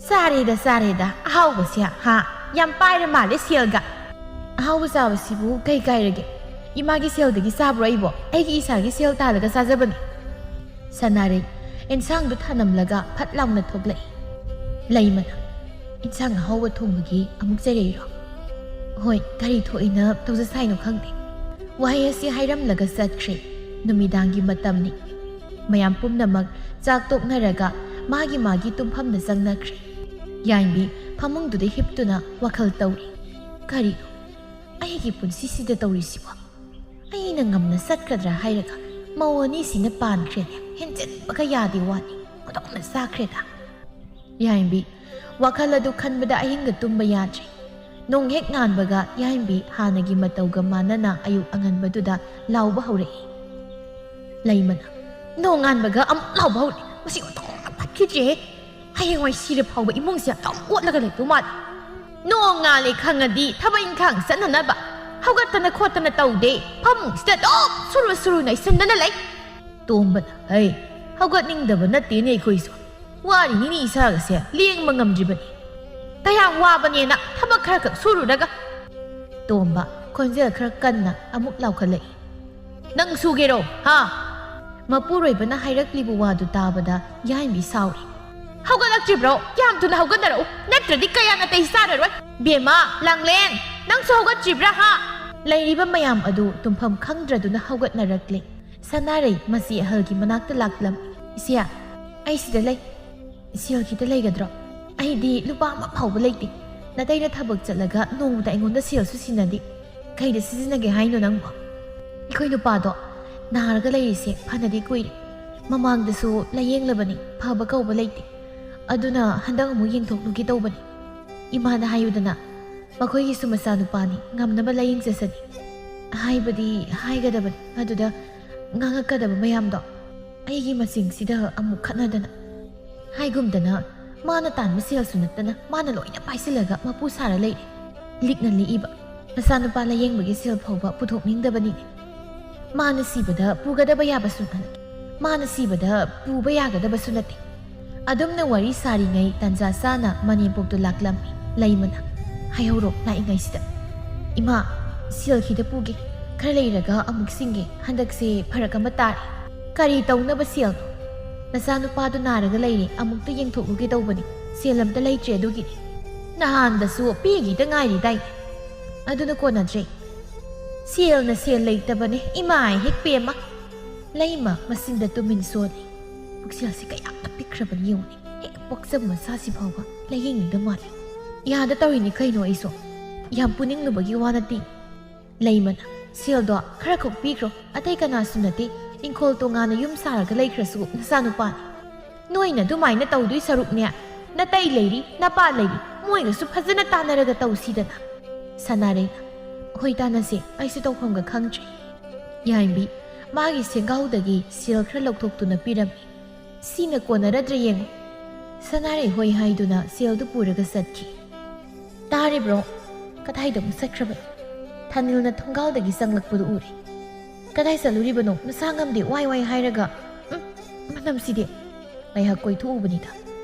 "ꯆꯥꯔꯦꯗ, ꯆꯥꯔꯦꯗ, ꯑꯍꯥꯎꯕꯁꯦ, ꯍꯥ? ꯌꯥꯝ ꯄꯥꯏꯔ ꯃꯥꯜꯂꯦ ꯁꯦꯜꯒ꯫" "ꯑꯍꯥꯎꯕ ꯆꯥꯕꯁꯤꯕꯨ ꯀꯩ ꯀꯥꯏꯔꯒꯦ? ꯏꯃꯥꯒꯤ ꯁꯦꯜꯗꯒꯤ ꯆꯥꯕ꯭ꯔꯣ ꯑꯩꯕꯣ? ꯑꯩꯒꯤ ꯏꯁꯥꯒꯤ ꯁꯦꯜ ꯇꯥꯜꯂꯒ ꯆꯥꯖꯕꯅꯤ꯫" ꯁꯅꯥꯔꯩ ꯏꯟꯁꯥꯡꯗꯨ ꯊꯥꯅꯝꯂꯒ ꯐꯠ ꯂꯥꯎꯅ ꯊꯣꯛꯂꯛꯏ꯫ ꯂꯩꯃꯅ, "ꯏꯟꯁꯥꯡ ꯑꯍꯥꯎꯕ ꯊꯣꯡꯕꯒꯤ ꯑꯃꯨꯛ ꯆꯩꯔꯛꯏꯔꯣ?" "ꯍꯣꯏ, ꯀꯔꯤ ꯊꯣꯛꯏꯅ ꯇꯧꯖꯁꯥꯏꯅꯣ ꯈꯪꯗꯦ꯫" ꯋꯥꯍꯩ ꯑꯁꯤ ꯍꯥꯏꯔꯝꯂꯒ ꯆꯠꯈ꯭ꯔꯦ꯫ ꯅꯨꯃꯤꯗꯥꯡꯒꯤ ꯃꯇꯝꯅꯤ꯫ ꯃꯌꯥꯝ ꯄꯨꯝꯅꯃꯛ ꯆꯥꯛ ꯇꯣꯛꯅꯔꯒ ꯃꯥꯒꯤ ꯃꯥꯒꯤ ꯇꯨꯝꯐꯝꯗ ꯆꯪꯅꯈ꯭ꯔꯦ꯫ ꯌꯥꯏꯃꯕꯤ ꯐꯃꯨꯡꯗꯨꯗ ꯍꯤꯞꯇꯨꯅ ꯋꯥꯈꯜ ꯇꯧꯔꯤ꯫ "ꯀꯔꯤꯅꯣ ꯑꯩꯒꯤ ꯄꯨꯟꯁꯤꯁꯤꯗ ꯇꯧꯔꯤꯁꯤꯕꯣ? ꯑꯩꯅ ꯉꯝꯅ ꯆꯠꯀꯗ꯭ꯔꯥ ꯍꯥꯏꯔꯒ ꯃꯧ ꯑꯅꯤꯁꯤꯅ ꯄꯥꯟꯈ꯭ꯔꯦꯅꯦ, ꯍꯦꯟꯖꯤꯟꯕꯒ ꯌꯥꯗꯦ ꯋꯥꯅꯤ, ꯈꯨꯗꯣꯡꯅ ꯆꯥꯈ꯭ꯔꯦꯗ꯫ ꯌꯥꯏꯝꯕꯤ ꯋꯥꯈꯜ ꯑꯗꯨ ꯈꯟꯕꯗ ꯑꯍꯤꯡꯒ ꯇꯨꯝꯕ ꯌꯥꯗ꯭ꯔꯦ꯫ ꯅꯣꯡ ꯍꯦꯛ ꯉꯥꯟꯕꯒ ꯌꯥꯏꯝꯕꯤ ꯍꯥꯟꯅꯒꯤ ꯃꯇꯧꯒ ꯃꯥꯟꯅꯅ ꯑꯌꯨꯛ ꯑꯉꯟꯕꯗꯨꯗ ꯂꯥꯎꯕ ꯍꯧꯔꯛꯏ꯫ ꯂꯩꯃꯅ, "ꯅꯣꯡ ꯉꯥꯟꯕꯒ ꯑꯃꯨꯛ ꯂꯥꯎꯕ ꯍꯧꯔꯛꯏ, ꯃꯁꯤ ꯑꯣꯟꯊꯣꯛꯅ ꯐꯠꯈꯤꯗ꯭ꯔꯦꯍꯦ꯫ ꯍꯌꯦꯡꯋꯥꯏ ꯁꯤꯔ ꯐꯥꯎꯕ ꯏꯃꯨꯡꯁꯦ ꯑꯗꯨꯝ ꯑꯣꯠꯂꯒ ꯂꯩꯗꯧ ꯃꯥꯜꯂꯦ꯫ ꯅꯣꯡ ꯉꯥꯜꯂꯦ ꯈꯪꯉꯗꯤ ꯊꯕꯛ ꯏꯪꯈꯥꯡ ꯆꯠꯅꯅꯕ ꯍꯧꯒꯠꯇꯅ ꯈꯣꯠꯇꯅ ꯇꯧꯗꯦ, ꯐꯃꯨꯡꯁꯤꯗ ꯑꯗꯨꯝ ꯁꯨꯔꯨ ꯁꯨꯔꯨ ꯅꯩꯁꯟꯗꯅ ꯂꯩ꯫" ꯇꯣꯝꯕꯅ, "ꯍꯩ, ꯍꯧꯒꯠꯅꯤꯡꯗꯕ ꯅꯠꯇꯦꯅꯦ ꯑꯩꯈꯣꯏꯁꯨ꯫ ꯋꯥꯔꯤꯅꯤꯅꯦ ꯏꯁꯥꯒꯁꯦ ꯂꯦꯡꯕ ꯉꯝꯗ꯭ꯔꯤꯕꯅꯤ꯫ ꯀꯌꯥꯝ ꯋꯥꯕꯅꯦꯅ ꯊꯕꯛ ꯈꯔ ꯈꯛ ꯁꯨꯔꯨꯔꯒ꯫" ꯇꯣꯝꯕ ꯈꯣꯟꯖꯦꯜ ꯈꯔ ꯀꯟꯅ ꯑꯃꯨꯛ ꯂꯥꯎꯈꯠꯂꯛꯏ꯫ "ꯅꯪ ꯁꯨꯒꯦꯔꯣ, ꯍꯥ?" ꯃꯄꯨꯔꯣꯏꯕꯅ ꯍꯥꯏꯔꯛꯂꯤꯕ ꯋꯥꯗꯨ ꯇꯥꯕꯗ ꯌꯥꯏꯃꯤ ꯁꯥꯎꯔꯤ꯫ "ꯍꯧꯒꯠꯂꯛꯇ꯭ꯔꯤꯕ꯭ꯔꯣ? ꯌꯥꯝ ꯊꯨꯅ ꯍꯧꯒꯠꯅꯔꯛꯎ, ꯅꯠꯇ꯭ꯔꯗꯤ ꯀꯌꯥ ꯅꯥꯇꯩ ꯆꯥꯔꯔꯣꯏ꯫ ꯕꯦꯝꯃ, ꯂꯥꯡꯂꯦꯟ, ꯅꯪꯁꯨ ꯍꯧꯒꯠꯇ꯭ꯔꯤꯕ꯭ꯔꯥ, ꯍꯥ?" ꯂꯩꯔꯤꯕ ꯃꯌꯥꯝ ꯑꯗꯨ ꯇꯨꯝꯐꯝ ꯈꯪꯗ꯭ꯔꯗꯨꯅ ꯍꯧꯒꯠꯅꯔꯛꯂꯦ꯫ ꯁꯅꯥꯔꯩ ꯃꯆꯦ ꯑꯍꯜꯒꯤ ꯃꯅꯥꯛꯇ ꯂꯥꯛꯂꯝꯃꯤ꯫ "ꯏꯆꯦ, ꯑꯩ ꯁꯤꯗ ꯂꯩ꯫ ꯁꯦꯜ ꯈꯤꯇ ꯂꯩꯒꯗ꯭ꯔꯣ? ꯑꯩꯗꯤ ꯂꯨꯄꯥ ꯑꯃ ꯐꯥꯎꯕ ꯂꯩꯇꯦ꯫ ꯅꯥꯇꯩꯅ ꯊꯕꯛ ꯆꯠꯂꯒ ꯅꯣꯡꯃꯗ ꯑꯩꯉꯣꯟꯗ ꯁꯦꯜꯁꯨ ꯁꯤꯟꯅꯗꯦ꯫ ꯀꯩꯗ ꯁꯤꯖꯤꯟꯅꯒꯦ ꯍꯥꯏꯅꯣ ꯅꯪꯕꯣ?" "ꯑꯩꯈꯣꯏ ꯅꯨꯄꯥꯗꯣ ꯅꯥꯔꯒ ꯂꯩꯔꯤꯁꯦ ꯐꯅꯗꯤ ꯀꯨꯏꯔꯦ꯫ ꯃꯃꯥꯡꯗꯁꯨ ꯂꯥꯌꯦꯡꯂꯕꯅꯤ, ꯐꯕ ꯀꯧꯕ ꯂꯩꯇꯦ꯫ ꯑꯗꯨꯅ ꯍꯟꯗꯛ ꯑꯃꯨꯛ ꯌꯦꯡꯊꯣꯛꯂꯨꯒꯦ ꯇꯧꯕꯅꯤ꯫ ꯏꯃꯥꯗ ꯍꯥꯏꯌꯨꯗꯅ, ꯃꯈꯣꯏꯒꯤꯁꯨ ꯃꯆꯥꯅꯨꯄꯥꯅꯤ, ꯉꯝꯅꯕ ꯂꯥꯌꯦꯡꯖꯁꯅꯤ꯫ ꯍꯥꯏꯕꯗꯤ ꯍꯥꯏꯒꯗꯕꯅꯤ, ꯑꯗꯨꯗ ꯉꯥꯡꯉꯛꯀꯗꯕ ꯃꯌꯥꯝꯗꯣ ꯑꯩꯒꯤ ꯃꯁꯤꯡꯁꯤꯗ ꯑꯃꯨꯛ ꯈꯠꯅꯗꯅ꯫ ꯍꯥꯏꯒꯨꯝꯗꯅ ꯃꯥꯅ ꯇꯥꯟꯕ ꯁꯦꯜꯁꯨ ꯅꯠꯇꯅ ꯃꯥꯅ ꯂꯣꯏꯅ ꯄꯥꯏꯁꯤꯜꯂꯒ ꯃꯄꯨ ꯁꯥꯔ ꯂꯩꯔꯦ꯫" ꯂꯤꯛꯅ ꯂꯤꯛꯏꯕ ꯃꯆꯥꯅꯨꯄꯥ ꯂꯥꯌꯦꯡꯕꯒꯤ ꯁꯦꯜ ꯐꯥꯎꯕ ꯄꯨꯊꯣꯛꯅꯤꯡꯗꯕꯅꯤꯅꯦ꯫ ꯃꯥꯅ ꯁꯤꯕꯗ ꯄꯨꯒꯗꯕ ꯌꯥꯕꯁꯨ ꯅꯠꯇꯦ, ꯃꯥꯅ ꯁꯤꯕꯗ ꯄꯨꯕ ꯌꯥꯒꯗꯕꯁꯨ ꯅꯠꯇꯦ꯫ ꯑꯗꯨꯝꯅ ꯋꯥꯔꯤ ꯁꯥꯔꯤꯉꯩ ꯇꯟꯖꯥ ꯆꯥꯅ ꯃꯅꯦꯝꯄꯣꯛꯇꯨ ꯂꯥꯛꯂꯝꯃꯤ꯫ ꯂꯩꯃꯅ, "ꯍꯥꯏꯍꯧꯔꯣ ꯂꯥꯛꯏꯉꯩꯁꯤꯗ꯫" "ꯏꯃꯥ, ꯁꯦꯜ ꯈꯤꯇ ꯄꯨꯒꯦ, ꯈꯔ ꯂꯩꯔꯒ ꯑꯃꯨꯛ ꯁꯤꯡꯒꯦ, ꯍꯟꯗꯛꯁꯦ ꯐꯔꯛ ꯑꯃ ꯇꯥꯔꯦ꯫" "ꯀꯔꯤ ꯇꯧꯅꯕ ꯁꯦꯜꯅꯣ?" "ꯅꯆꯥꯅꯨꯄꯥꯗꯨ ꯅꯥꯔꯒ ꯂꯩꯔꯦ, ꯑꯃꯨꯛꯇ ꯌꯦꯡꯊꯣꯛꯂꯨꯒꯦ ꯇꯧꯕꯅꯤ, ꯁꯦꯜ ꯑꯝꯇ ꯂꯩꯇ꯭ꯔꯦ ꯑꯗꯨꯒꯤꯅꯤ꯫" "ꯅꯍꯥꯟꯗꯁꯨ ꯄꯤꯈꯤꯗ ꯉꯥꯏꯔꯤꯗꯥꯏꯅꯦ?" "ꯑꯗꯨꯅ ꯀꯣꯟꯅꯗ꯭ꯔꯦ꯫" "ꯁꯦꯜꯅ ꯁꯦꯜ ꯂꯩꯇꯕꯅꯦ, ꯏꯃꯥꯏ ꯍꯦꯛ ꯄꯦꯝꯃ!" ꯂꯩꯃ ꯃꯆꯤꯟꯗ ꯇꯨꯃꯤꯟ ꯁꯣꯜꯂꯤ꯫ ꯄꯨꯛꯆꯦꯜꯁꯤ ꯀꯌꯥꯝꯇ ꯄꯤꯛꯈ꯭ꯔꯕꯅꯤ ꯌꯦꯡꯉꯨꯅꯦ, ꯍꯦꯛ ꯄꯣꯛꯆꯕ ꯃꯆꯥꯁꯤ ꯐꯥꯎꯕ ꯂꯥꯌꯦꯡꯅꯤꯡꯗ ꯃꯥꯜꯂꯤ꯫ ꯌꯥꯗ ꯇꯧꯔꯤꯅꯤ ꯀꯩꯅꯣ ꯑꯩꯁꯨ꯫ ꯌꯥꯝ ꯄꯨꯅꯤꯡꯂꯨꯕꯒꯤ ꯋꯥ ꯅꯠꯇꯦ꯫ ꯂꯩꯃꯅ, "ꯁꯦꯜꯗꯣ ꯈꯔ ꯈꯣꯛ ꯄꯤꯈ꯭ꯔꯣ, ꯑꯇꯩ ꯀꯅꯥꯁꯨ ꯅꯠꯇꯦ꯫ ꯏꯪꯈꯣꯜ ꯇꯣꯉꯥꯟꯅ ꯌꯨꯝ ꯁꯥꯔꯒ ꯂꯩꯈ꯭ꯔꯁꯨ ꯅꯆꯥꯅꯨꯄꯥꯅꯤ꯫ ꯅꯣꯏꯅ ꯑꯗꯨꯃꯥꯏꯅ ꯇꯧꯗꯣꯏ ꯁꯔꯨꯛꯅꯦ, ꯅꯇꯩ ꯂꯩꯔꯤ, ꯅꯄꯥ ꯂꯩꯔꯤ, ꯃꯣꯏꯒꯁꯨ ꯐꯖꯅ ꯇꯥꯟꯅꯔꯒ ꯇꯧꯁꯤꯗꯅ꯫ ꯁꯅꯥꯔꯩ, ꯍꯣꯏ, ꯇꯥꯟꯅꯁꯦ, ꯑꯩꯁꯨ ꯇꯧꯐꯝꯒ ꯈꯪꯗ꯭ꯔꯦ꯫ ꯌꯥꯏꯝꯕꯤ, ꯃꯥꯒꯤ ꯁꯦꯡꯒꯥꯎꯗꯒꯤ ꯁꯦꯜ ꯈꯔ ꯂꯧꯊꯣꯛꯇꯨꯅ ꯄꯤꯔꯝꯃꯤ꯫ ꯁꯤꯅ ꯀꯣꯟꯅꯔꯗ꯭ꯔꯥ ꯌꯦꯡꯉꯨ꯫ ꯁꯅꯥꯔꯩ ꯍꯣꯏ ꯍꯥꯏꯗꯨꯅ ꯁꯦꯜꯗꯨ ꯄꯨꯔꯒ ꯆꯠꯈꯤ꯫ ꯇꯥꯔꯤꯕ꯭ꯔꯣ? ꯀꯗꯥꯏꯗ ꯑꯃꯨꯛ ꯆꯠꯈ꯭ꯔꯕꯅꯣ? ꯊꯥꯅꯤꯜꯅ ꯊꯣꯡꯒꯥꯜꯗꯒꯤ ꯆꯪꯂꯛꯄꯗꯨ ꯎꯔꯦ꯫ ꯀꯗꯥꯏ ꯆꯠꯂꯨꯔꯤꯕꯅꯣ? ꯅꯁꯥ ꯉꯝꯗꯦ ꯋꯥꯏ ꯋꯥꯏ ꯍꯥꯏꯔꯒ꯫ ꯎꯝ, ꯃꯅꯝꯁꯤꯗꯤ꯫ ꯉꯥꯏꯍꯥꯛ ꯀꯣꯏꯊꯣꯛꯎꯕꯅꯤꯗ꯫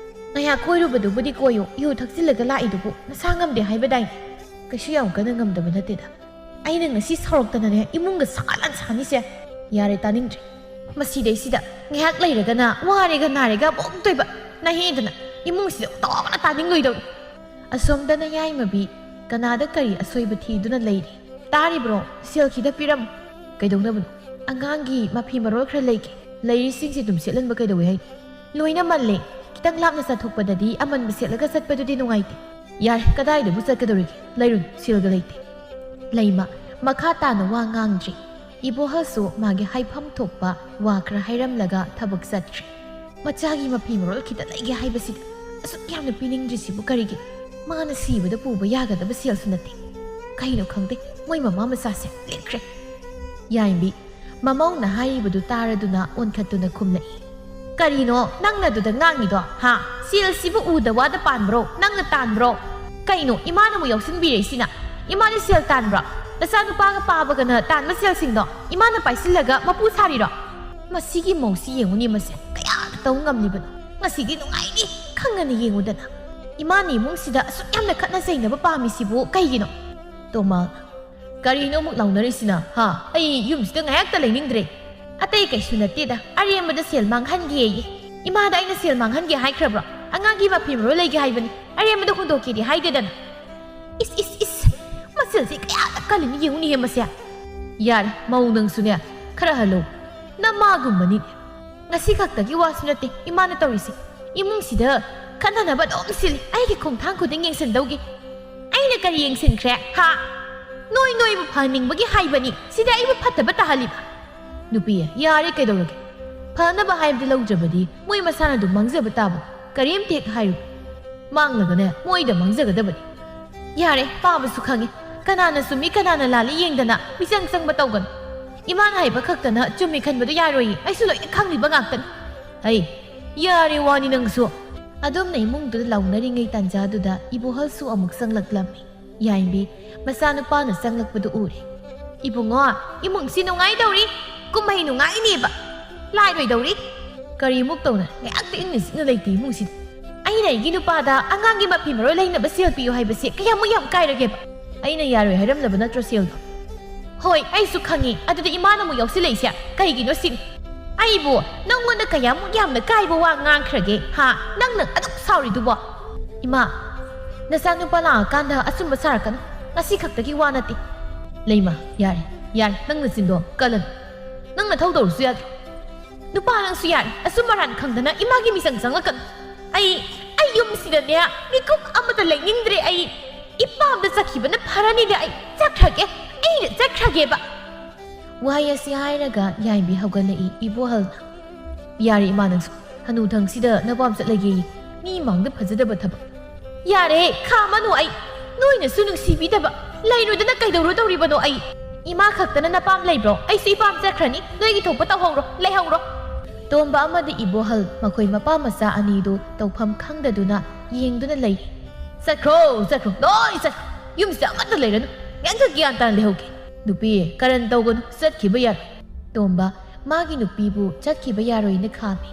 ꯉꯥꯏꯍꯥꯛ ꯀꯣꯏꯔꯨꯕꯗꯨꯕꯨꯗꯤ ꯀꯣꯏꯌꯨ, ꯌꯨ ꯊꯛꯆꯤꯜꯂꯒ ꯂꯥꯛꯏꯗꯨꯕꯨ ꯅꯁꯥ ꯉꯝꯗꯦ ꯍꯥꯏꯕꯗꯥꯏꯅꯦ? ꯀꯩꯁꯨ ꯌꯥꯝ ꯀꯟꯅ ꯉꯝꯗꯕ ꯅꯠꯇꯦꯗ꯫ ꯑꯩꯅ ꯉꯁꯤ ꯁꯥꯎꯔꯛꯇꯅꯅꯦ ꯏꯃꯨꯡꯒ ꯁꯥꯂꯥꯟ ꯁꯥꯅꯤꯁꯦ꯫ ꯌꯥꯔꯦ, ꯇꯥꯅꯤꯡꯗ꯭ꯔꯦ꯫ ꯃꯁꯤꯗꯩꯁꯤꯗ ꯉꯥꯏꯍꯥꯛ ꯂꯩꯔꯒꯅ ꯋꯥꯔꯦꯒ ꯅꯥꯔꯦꯒ ꯕꯣꯛꯇꯣꯏꯕ꯫ ꯅꯍꯦꯗꯅ ꯏꯃꯨꯡꯁꯤꯗ ꯇꯣꯛꯅ ꯇꯥꯅꯤꯡꯂꯣꯏꯗꯧꯔꯤ꯫ ꯑꯁꯣꯝꯗꯅ ꯌꯥꯏꯃꯕꯤ ꯀꯅꯥꯗ ꯀꯔꯤ ꯑꯁꯣꯏꯕ ꯊꯤꯗꯨꯅ ꯂꯩꯔꯤ? ꯇꯥꯔꯤꯕ꯭ꯔꯣ? ꯁꯦꯜ ꯈꯤꯇ ꯄꯤꯔꯝꯃꯨ꯫ ꯀꯩꯗꯧꯅꯕꯅꯣ? ꯑꯉꯥꯡꯒꯤ ꯃꯐꯤ ꯃꯔꯣꯜ ꯈꯔ ꯂꯩꯒꯦ꯫ ꯂꯩꯔꯤꯁꯤꯡꯁꯦ ꯑꯗꯨꯝ ꯁꯦꯠꯍꯟꯕ ꯀꯩꯗꯧꯋꯦ ꯍꯥꯏꯅꯣ? ꯂꯣꯏꯅ ꯃꯜꯂꯦ꯫ ꯈꯤꯇꯪ ꯂꯥꯞꯅ ꯆꯠꯊꯣꯛꯄꯗꯗꯤ ꯑꯃꯟꯕ ꯁꯦꯠꯂꯒ ꯆꯠꯄꯗꯨꯗꯤ ꯅꯨꯡꯉꯥꯏꯇꯦ꯫ ꯌꯥꯔꯦ, ꯀꯗꯥꯏꯗꯕꯨ ꯆꯠꯀꯗꯧꯔꯤꯒꯦ? ꯂꯩꯔꯨꯅꯨ, ꯁꯦꯜꯒ ꯂꯩꯇꯦ꯫ ꯂꯩꯃ ꯃꯈꯥ ꯇꯥꯅ ꯋꯥ ꯉꯥꯡꯗ꯭ꯔꯤ꯫ ꯏꯕꯣꯍꯜꯁꯨ ꯃꯥꯒꯤ ꯍꯥꯏꯐꯝ ꯊꯣꯛꯄ ꯋꯥ ꯈꯔ ꯍꯥꯏꯔꯝꯂꯒ ꯊꯕꯛ ꯆꯠꯈ꯭ꯔꯦ꯫ ꯃꯆꯥꯒꯤ ꯃꯐꯤ ꯃꯔꯣꯜ ꯈꯤꯇ ꯂꯩꯒꯦ ꯍꯥꯏꯕꯁꯤꯗ ꯑꯁꯨꯛ ꯌꯥꯝꯅ ꯄꯤꯅꯤꯡꯗ꯭ꯔꯤꯁꯤꯕꯨ ꯀꯔꯤꯒꯤ? ꯃꯥꯅ ꯁꯤꯕꯗ ꯄꯨꯕ ꯌꯥꯒꯗꯕ ꯁꯦꯜꯁꯨ ꯅꯠꯇꯦ꯫ ꯀꯩꯅꯣ ꯈꯪꯗꯦ, ꯃꯣꯏ ꯃꯃꯥ ꯃꯆꯥꯁꯦ ꯂꯤꯛꯈ꯭ꯔꯦ꯫ ꯌꯥꯏꯝꯕꯤ, ꯃꯃꯧꯅ ꯍꯥꯏꯔꯤꯕꯗꯨ ꯇꯥꯔꯗꯨꯅ ꯑꯣꯟꯈꯠꯇꯨꯅ ꯈꯨꯝꯂꯛꯏ꯫ ꯀꯔꯤꯅꯣ ꯅꯪꯅ ꯑꯗꯨꯗ ꯉꯥꯡꯉꯤꯗꯣ, ꯍꯥ? ꯁꯦꯜꯁꯤꯕꯨ ꯎꯗ ꯋꯥꯗ ꯄꯥꯟꯕ꯭ꯔꯣ? ꯅꯪꯅ ꯇꯥꯟꯕ꯭ꯔꯣ? ꯀꯩꯅꯣ ꯏꯃꯥꯅ ꯑꯃꯨꯛ ꯌꯥꯎꯁꯤꯟꯕꯤꯔꯛꯏꯁꯤꯅ? ꯏꯃꯥꯅ ꯁꯦꯜ ꯇꯥꯟꯕ꯭ꯔꯣ? ꯅꯆꯥꯅꯨꯄꯥꯒ ꯄꯥꯕꯒꯅ ꯇꯥꯟꯕ ꯁꯦꯜꯁꯤꯡꯗꯣ ꯏꯃꯥꯅ ꯄꯥꯏꯁꯤꯜꯂꯒ ꯃꯄꯨ ꯁꯥꯔꯤꯔꯣ? ꯃꯁꯤꯒꯤ ꯃꯧꯁꯤ ꯌꯦꯡꯉꯨꯅꯦ, ꯃꯁꯦ ꯀꯌꯥꯗ ꯇꯧ ꯉꯝꯂꯤꯕꯅꯣ? ꯉꯁꯤꯗꯤ ꯅꯨꯡꯉꯥꯏꯅꯤ ꯈꯪꯉꯅꯤ ꯌꯦꯡꯉꯨꯗꯅ꯫ ꯏꯃꯥꯅ ꯏꯃꯨꯡꯁꯤꯗ ꯑꯁꯨꯛ ꯌꯥꯝꯅ ꯈꯠꯅ ꯆꯩꯅꯕ ꯄꯥꯝꯃꯤꯁꯤꯕꯨ ꯀꯩꯒꯤꯅꯣ? ꯇꯣꯃꯥ, ꯀꯔꯤꯅꯣ ꯑꯃꯨꯛ ꯂꯥꯎꯅꯔꯤꯁꯤꯅ, ꯍꯥ? ꯑꯩ ꯌꯨꯝꯁꯤꯗ ꯉꯥꯏꯍꯥꯛꯇ ꯂꯩꯅꯤꯡꯗ꯭ꯔꯦ꯫ ꯑꯇꯩ ꯀꯩꯁꯨ ꯅꯠꯇꯦꯗ, ꯑꯔꯦꯝꯕꯗ ꯁꯦꯜ ꯃꯥꯡꯍꯟꯒꯦꯌꯦ꯫ ꯏꯃꯥꯗ ꯑꯩꯅ ꯁꯦꯜ ꯃꯥꯡꯍꯟꯒꯦ ꯍꯥꯏꯈ꯭ꯔꯕ꯭ꯔꯣ? ꯑꯉꯥꯡꯒꯤ ꯃꯐꯤ ꯃꯔꯣꯜ ꯂꯩꯒꯦ ꯍꯥꯏꯕꯅꯤ, ꯑꯔꯦꯝꯕꯗ ꯍꯨꯟꯗꯣꯛꯀꯦꯗꯤ ꯍꯥꯏꯗꯦꯗꯅ꯫ ꯏꯁ, ꯏꯁ, ꯏꯁ, ꯃꯆꯜꯁꯦ ꯀꯌꯥꯗ ꯀꯜꯂꯤꯅ ꯌꯦꯡꯉꯨꯅꯦꯍꯦ ꯃꯁꯦ꯫ ꯌꯥꯔꯦ, ꯃꯧ ꯅꯪꯁꯨꯅꯦ, ꯈꯔ ꯍꯜꯂꯣ꯫ ꯅꯃꯥꯒꯨꯝꯕꯅꯤꯅꯦ꯫ ꯉꯁꯤ ꯈꯛꯇꯒꯤ ꯋꯥꯁꯨ ꯅꯠꯇꯦ ꯏꯃꯥꯅ ꯇꯧꯔꯤꯁꯦ꯫ ꯏꯃꯨꯡꯁꯤꯗ ꯈꯠꯅꯅꯕ ꯑꯗꯨꯝ ꯁꯤꯜꯂꯤ꯫ ꯑꯩꯒꯤ ꯈꯣꯡꯊꯥꯡ ꯈꯨꯗꯤꯡ ꯌꯦꯡꯁꯤꯟꯗꯧꯒꯤ꯫ ꯑꯩꯅ ꯀꯔꯤ ꯌꯦꯡꯁꯤꯟꯈ꯭ꯔꯦ, ꯍꯥ? ꯅꯣꯏ ꯅꯣꯏꯕꯨ ꯐꯍꯟꯅꯤꯡꯕꯒꯤ ꯍꯥꯏꯕꯅꯤ꯫ ꯁꯤꯗ ꯑꯩꯕꯨ ꯐꯠꯇꯕ ꯇꯥꯍꯜꯂꯤꯕ꯫ ꯅꯨꯄꯤ, ꯌꯥꯔꯦ, ꯀꯩꯗꯧꯔꯒꯦ? ꯐꯅꯕ ꯍꯥꯏꯕꯗꯤ ꯂꯧꯗ꯭ꯔꯕꯗꯤ ꯃꯣꯏ ꯃꯁꯥꯅ ꯑꯗꯨꯝ ꯃꯥꯡꯖꯕ ꯇꯥꯕ꯫ ꯀꯔꯤꯝꯇ ꯍꯦꯛ ꯍꯥꯏꯔꯨ꯫ ꯃꯥꯡꯂꯒꯅꯦ ꯃꯣꯏꯗ ꯃꯥꯡꯖꯒꯗꯕꯅꯤ꯫ ꯌꯥꯔꯦ, ꯄꯥꯕꯁꯨ ꯈꯪꯉꯦ꯫ ꯀꯅꯥꯅ ꯆꯨꯝꯃꯤ ꯀꯅꯥꯅ ꯂꯥꯜꯂꯤ ꯌꯦꯡꯗꯅ ꯃꯤꯆꯪ ꯆꯪꯕ ꯇꯧꯒꯅꯨ꯫ ꯏꯃꯥꯅ ꯍꯥꯏꯕ ꯈꯛꯇꯅ ꯆꯨꯝꯃꯤ ꯈꯟꯕꯗꯣ ꯌꯥꯔꯣꯏꯌꯦ꯫ ꯑꯩꯁꯨ ꯂꯣꯏꯅ ꯈꯪꯂꯤꯕ ꯉꯥꯛꯇꯅꯤ꯫ ꯑꯩ, ꯌꯥꯔꯦ ꯋꯥꯅꯤ ꯅꯪꯁꯨ꯫ ꯑꯗꯨꯝꯅ ꯏꯃꯨꯡꯗꯨꯗ ꯂꯥꯎꯅꯔꯤꯉꯩ ꯇꯥꯟꯖꯥꯗꯨꯗ ꯏꯕꯣꯍꯜꯁꯨ ꯑꯃꯨꯛ ꯆꯪꯂꯛꯂꯝꯃꯤ꯫ ꯌꯥꯏꯝꯕꯤ ꯃꯆꯥꯅꯨꯄꯥꯅ ꯆꯪꯂꯛꯄꯗꯨ ꯎꯔꯦ꯫ "ꯏꯕꯨꯡꯉꯣ, ꯏꯃꯨꯡꯁꯤ ꯅꯨꯡꯉꯥꯏꯗꯧꯔꯤ꯫ ꯀꯨꯝꯍꯩ ꯅꯨꯡꯉꯥꯏꯅꯦꯕ꯫ ꯂꯥꯏꯔꯣꯏꯗꯧꯔꯤ꯫ ꯀꯔꯤꯃꯨꯛ ꯇꯧꯅ ꯉꯥꯏꯍꯥꯛꯇ ꯏꯪꯅ ꯆꯤꯛꯅ ꯂꯩꯇꯦ ꯏꯃꯨꯡꯁꯤꯗ꯫ ꯑꯩꯅ ꯑꯩꯒꯤ ꯅꯨꯄꯥꯗ ꯑꯉꯥꯡꯒꯤ ꯃꯐꯤ ꯃꯔꯣꯏ ꯂꯩꯅꯕ ꯁꯦꯜ ꯄꯤꯌꯨ ꯍꯥꯏꯕꯁꯦ ꯀꯌꯥꯃꯨꯛ ꯌꯥꯝ ꯀꯥꯏꯔꯒꯦꯕ? ꯑꯩꯅ ꯌꯥꯔꯣꯏ ꯍꯥꯏꯔꯝꯗꯕ ꯅꯠꯇ꯭ꯔꯣ ꯁꯦꯜꯗꯣ?" "ꯍꯣꯏ, ꯑꯩꯁꯨ ꯈꯪꯉꯤ꯫ ꯑꯗꯨꯗ ꯏꯃꯥꯅ ꯑꯃꯨꯛ ꯌꯥꯎꯁꯤꯜꯂꯛꯏꯁꯦ ꯀꯩꯒꯤꯅꯣ ꯁꯤꯅꯤ꯫ ꯑꯩꯕꯨ ꯅꯪꯉꯣꯟꯗ ꯀꯌꯥꯃꯨꯛ ꯌꯥꯝꯅ ꯀꯥꯏꯕ ꯋꯥ ꯉꯥꯡꯈ꯭ꯔꯒꯦ, ꯍꯥ? ꯅꯪꯅ ꯑꯗꯨꯛ ꯁꯥꯎꯔꯤꯗꯨꯕꯣ?" "ꯏꯃꯥ, ꯅꯆꯥꯅꯨꯄꯥ ꯂꯥꯛꯑꯀꯥꯟꯗ ꯑꯆꯨꯝꯕ ꯁꯥꯔꯛꯀꯅꯨ꯫ ꯉꯁꯤ ꯈꯛꯇꯒꯤ ꯋꯥ ꯅꯠꯇꯦ꯫" "ꯂꯩꯃ, ꯌꯥꯔꯦ, ꯌꯥꯔꯦ, ꯅꯪ ꯅꯆꯤꯟꯗꯣ ꯀꯜꯂꯅꯨ꯫ ꯅꯪ ꯅꯊꯧ ꯇꯧꯔꯁꯨ ꯌꯥꯗ꯭ꯔꯣ? ꯅꯨꯄꯥ ꯅꯪꯁꯨ ꯌꯥꯔꯦ, ꯑꯆꯨꯝ ꯑꯔꯥꯟ ꯈꯪꯗꯅ ꯏꯃꯥꯒꯤ ꯃꯤꯆꯪ ꯆꯪꯂꯛꯀꯅꯨ꯫ ꯑꯩ, ꯑꯩ ꯌꯨꯝꯁꯤꯗꯅꯦ ꯃꯤꯀꯨꯞ ꯑꯃꯇ ꯂꯩꯅꯤꯡꯗ꯭ꯔꯦ꯫ ꯑꯩ ꯏꯄꯥꯝꯗ ꯆꯠꯈꯤꯕꯅ ꯐꯔꯅꯤꯗ꯫ ꯑꯩ ꯆꯠꯈ꯭ꯔꯒꯦ, ꯑꯩꯅ ꯆꯠꯈ꯭ꯔꯒꯦꯕ꯫" ꯋꯥꯍꯩ ꯑꯁꯤ ꯍꯥꯏꯔꯒ ꯌꯥꯏꯝꯕꯤ ꯍꯧꯒꯠꯂꯛꯏ꯫ ꯏꯕꯣꯍꯜꯅ, "ꯌꯥꯔꯦ ꯏꯃꯥ, ꯅꯪꯁꯨ ꯍꯅꯨꯊꯪꯁꯤꯗ ꯅꯄꯥꯝ ꯆꯠꯂꯒꯦ꯫ ꯃꯤ ꯃꯥꯡꯗ ꯐꯖꯗꯕ ꯊꯕꯛ꯫ ꯌꯥꯔꯦ, ꯈꯥꯝꯃꯅꯨ꯫ ꯑꯩ ꯅꯣꯏꯅꯁꯨ ꯅꯨꯡꯁꯤꯕꯤꯗꯕ ꯂꯩꯔꯨꯗꯅ ꯀꯩꯗꯧꯔꯨꯗꯧꯔꯤꯕꯅꯣ? ꯑꯩ ꯏꯃꯥ ꯈꯛꯇꯅ ꯅꯄꯥꯝ ꯂꯩꯕ꯭ꯔꯣ? ꯑꯩꯁꯨ ꯏꯄꯥꯝ ꯆꯠꯈ꯭ꯔꯅꯤ꯫ ꯅꯣꯏꯒꯤ ꯊꯣꯛꯄ ꯇꯧꯍꯧꯔꯣ, ꯂꯩꯍꯧꯔꯣ꯫" ꯇꯣꯝꯕ ꯑꯃꯗꯤ ꯏꯕꯣꯍꯜ ꯃꯈꯣꯏ ꯃꯄꯥ ꯃꯆꯥ ꯑꯅꯤꯗꯨ ꯇꯧꯐꯝ ꯈꯪꯗꯗꯨꯅ ꯌꯦꯡꯗꯨꯅ ꯂꯩ꯫ "ꯆꯠꯈ꯭ꯔꯣ, ꯆꯠꯈ꯭ꯔꯣ, ꯂꯣꯏ ꯆꯠꯈ꯭ꯔꯣ꯫ ꯌꯨꯝꯁꯤꯗ ꯑꯃꯠꯇ ꯂꯩꯔꯅꯨ꯫ ꯀꯩꯝꯇ ꯒ꯭ꯌꯥꯟ ꯇꯥꯅ ꯂꯩꯍꯧꯒꯦ꯫" "ꯅꯨꯄꯤ, ꯀꯔꯟ ꯇꯧꯒꯅꯨ, ꯆꯠꯈꯤꯕ ꯌꯥꯔꯣꯏ꯫" ꯇꯣꯝꯕ ꯃꯥꯒꯤ ꯅꯨꯄꯤꯕꯨ ꯆꯠꯈꯤꯕ ꯌꯥꯔꯣꯏꯅ ꯈꯥꯝꯃꯤ꯫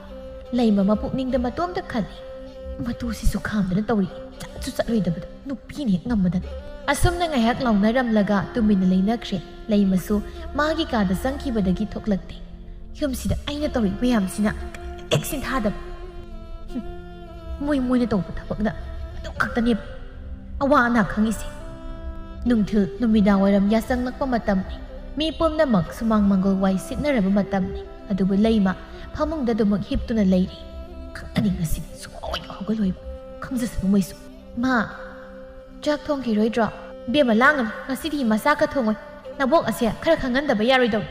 ꯂꯩꯃ ꯃꯄꯨꯛꯅꯤꯡꯗ ꯃꯇꯣꯝꯇ ꯈꯜꯂꯤ, "ꯃꯇꯨꯁꯤꯁꯨ ꯈꯥꯝꯗꯅ ꯇꯧꯔꯤ, ꯆꯠꯁꯨ ꯆꯠꯂꯣꯏꯗꯕꯗ ꯅꯨꯄꯤꯅ ꯍꯦꯛ ꯉꯝꯃꯗꯅ꯫" ꯑꯁꯨꯝꯅ ꯉꯥꯏꯍꯥꯛ ꯂꯥꯎꯅꯔꯝꯂꯒ ꯇꯨꯃꯤꯟꯅ ꯂꯩꯅꯈ꯭ꯔꯦ꯫ ꯂꯩꯃꯁꯨ ꯃꯥꯒꯤ ꯀꯥꯗ ꯆꯪꯈꯤꯕꯗꯒꯤ ꯊꯣꯛꯂꯛꯇꯦ꯫ "ꯌꯨꯝꯁꯤꯗ ꯑꯩꯅ ꯇꯧꯔꯤ ꯃꯌꯥꯝꯁꯤꯅ ꯍꯦꯛ ꯁꯤꯟꯊꯥꯗꯕ꯫ ꯍꯨꯝ, ꯃꯣꯏ ꯃꯣꯏꯅ ꯇꯧꯕ ꯊꯕꯛꯅ ꯑꯗꯨ ꯈꯛꯇꯅꯦꯕ ꯑꯋꯥ ꯑꯅꯥ ꯈꯪꯉꯤꯁꯦ꯫" ꯅꯨꯡꯊꯤꯜ ꯅꯨꯃꯤꯗꯥꯡ ꯋꯥꯏꯔꯝ ꯌꯥꯆꯪꯂꯛꯄ ꯃꯇꯝꯅꯤ꯫ ꯃꯤ ꯄꯨꯝꯅꯃꯛ ꯁꯨꯃꯥꯡ ꯃꯪꯒꯣꯜ ꯋꯥꯏ ꯁꯤꯠꯅꯔꯕ ꯃꯇꯝꯅꯤ꯫ ꯑꯗꯨꯕꯨ ꯂꯩꯃ ꯐꯃꯨꯡꯗ ꯑꯗꯨꯃꯛ ꯍꯤꯞꯇꯨꯅ ꯂꯩꯔꯤ꯫ ꯈꯪꯒꯅꯤ ꯉꯁꯤꯗꯤ ꯁꯨꯡꯍꯧ ꯍꯧꯒꯠꯂꯣꯏꯕ꯫ ꯈꯪꯖꯁꯅꯨ ꯃꯣꯏꯁꯨ꯫ "ꯃꯥ, ꯆꯥꯛ ꯊꯣꯡꯈꯤꯔꯣꯏꯗ꯭ꯔꯣ?" "ꯕꯦꯝꯃ, ꯂꯥꯡꯒꯅꯨ꯫ ꯉꯁꯤꯗꯤ ꯃꯆꯥ ꯈꯔ ꯊꯣꯡꯉꯣꯏ꯫ ꯅꯕꯣꯛ ꯑꯁꯦ ꯈꯔ ꯈꯪꯍꯟꯗꯕ ꯌꯥꯔꯣꯏꯗꯧꯔꯤ꯫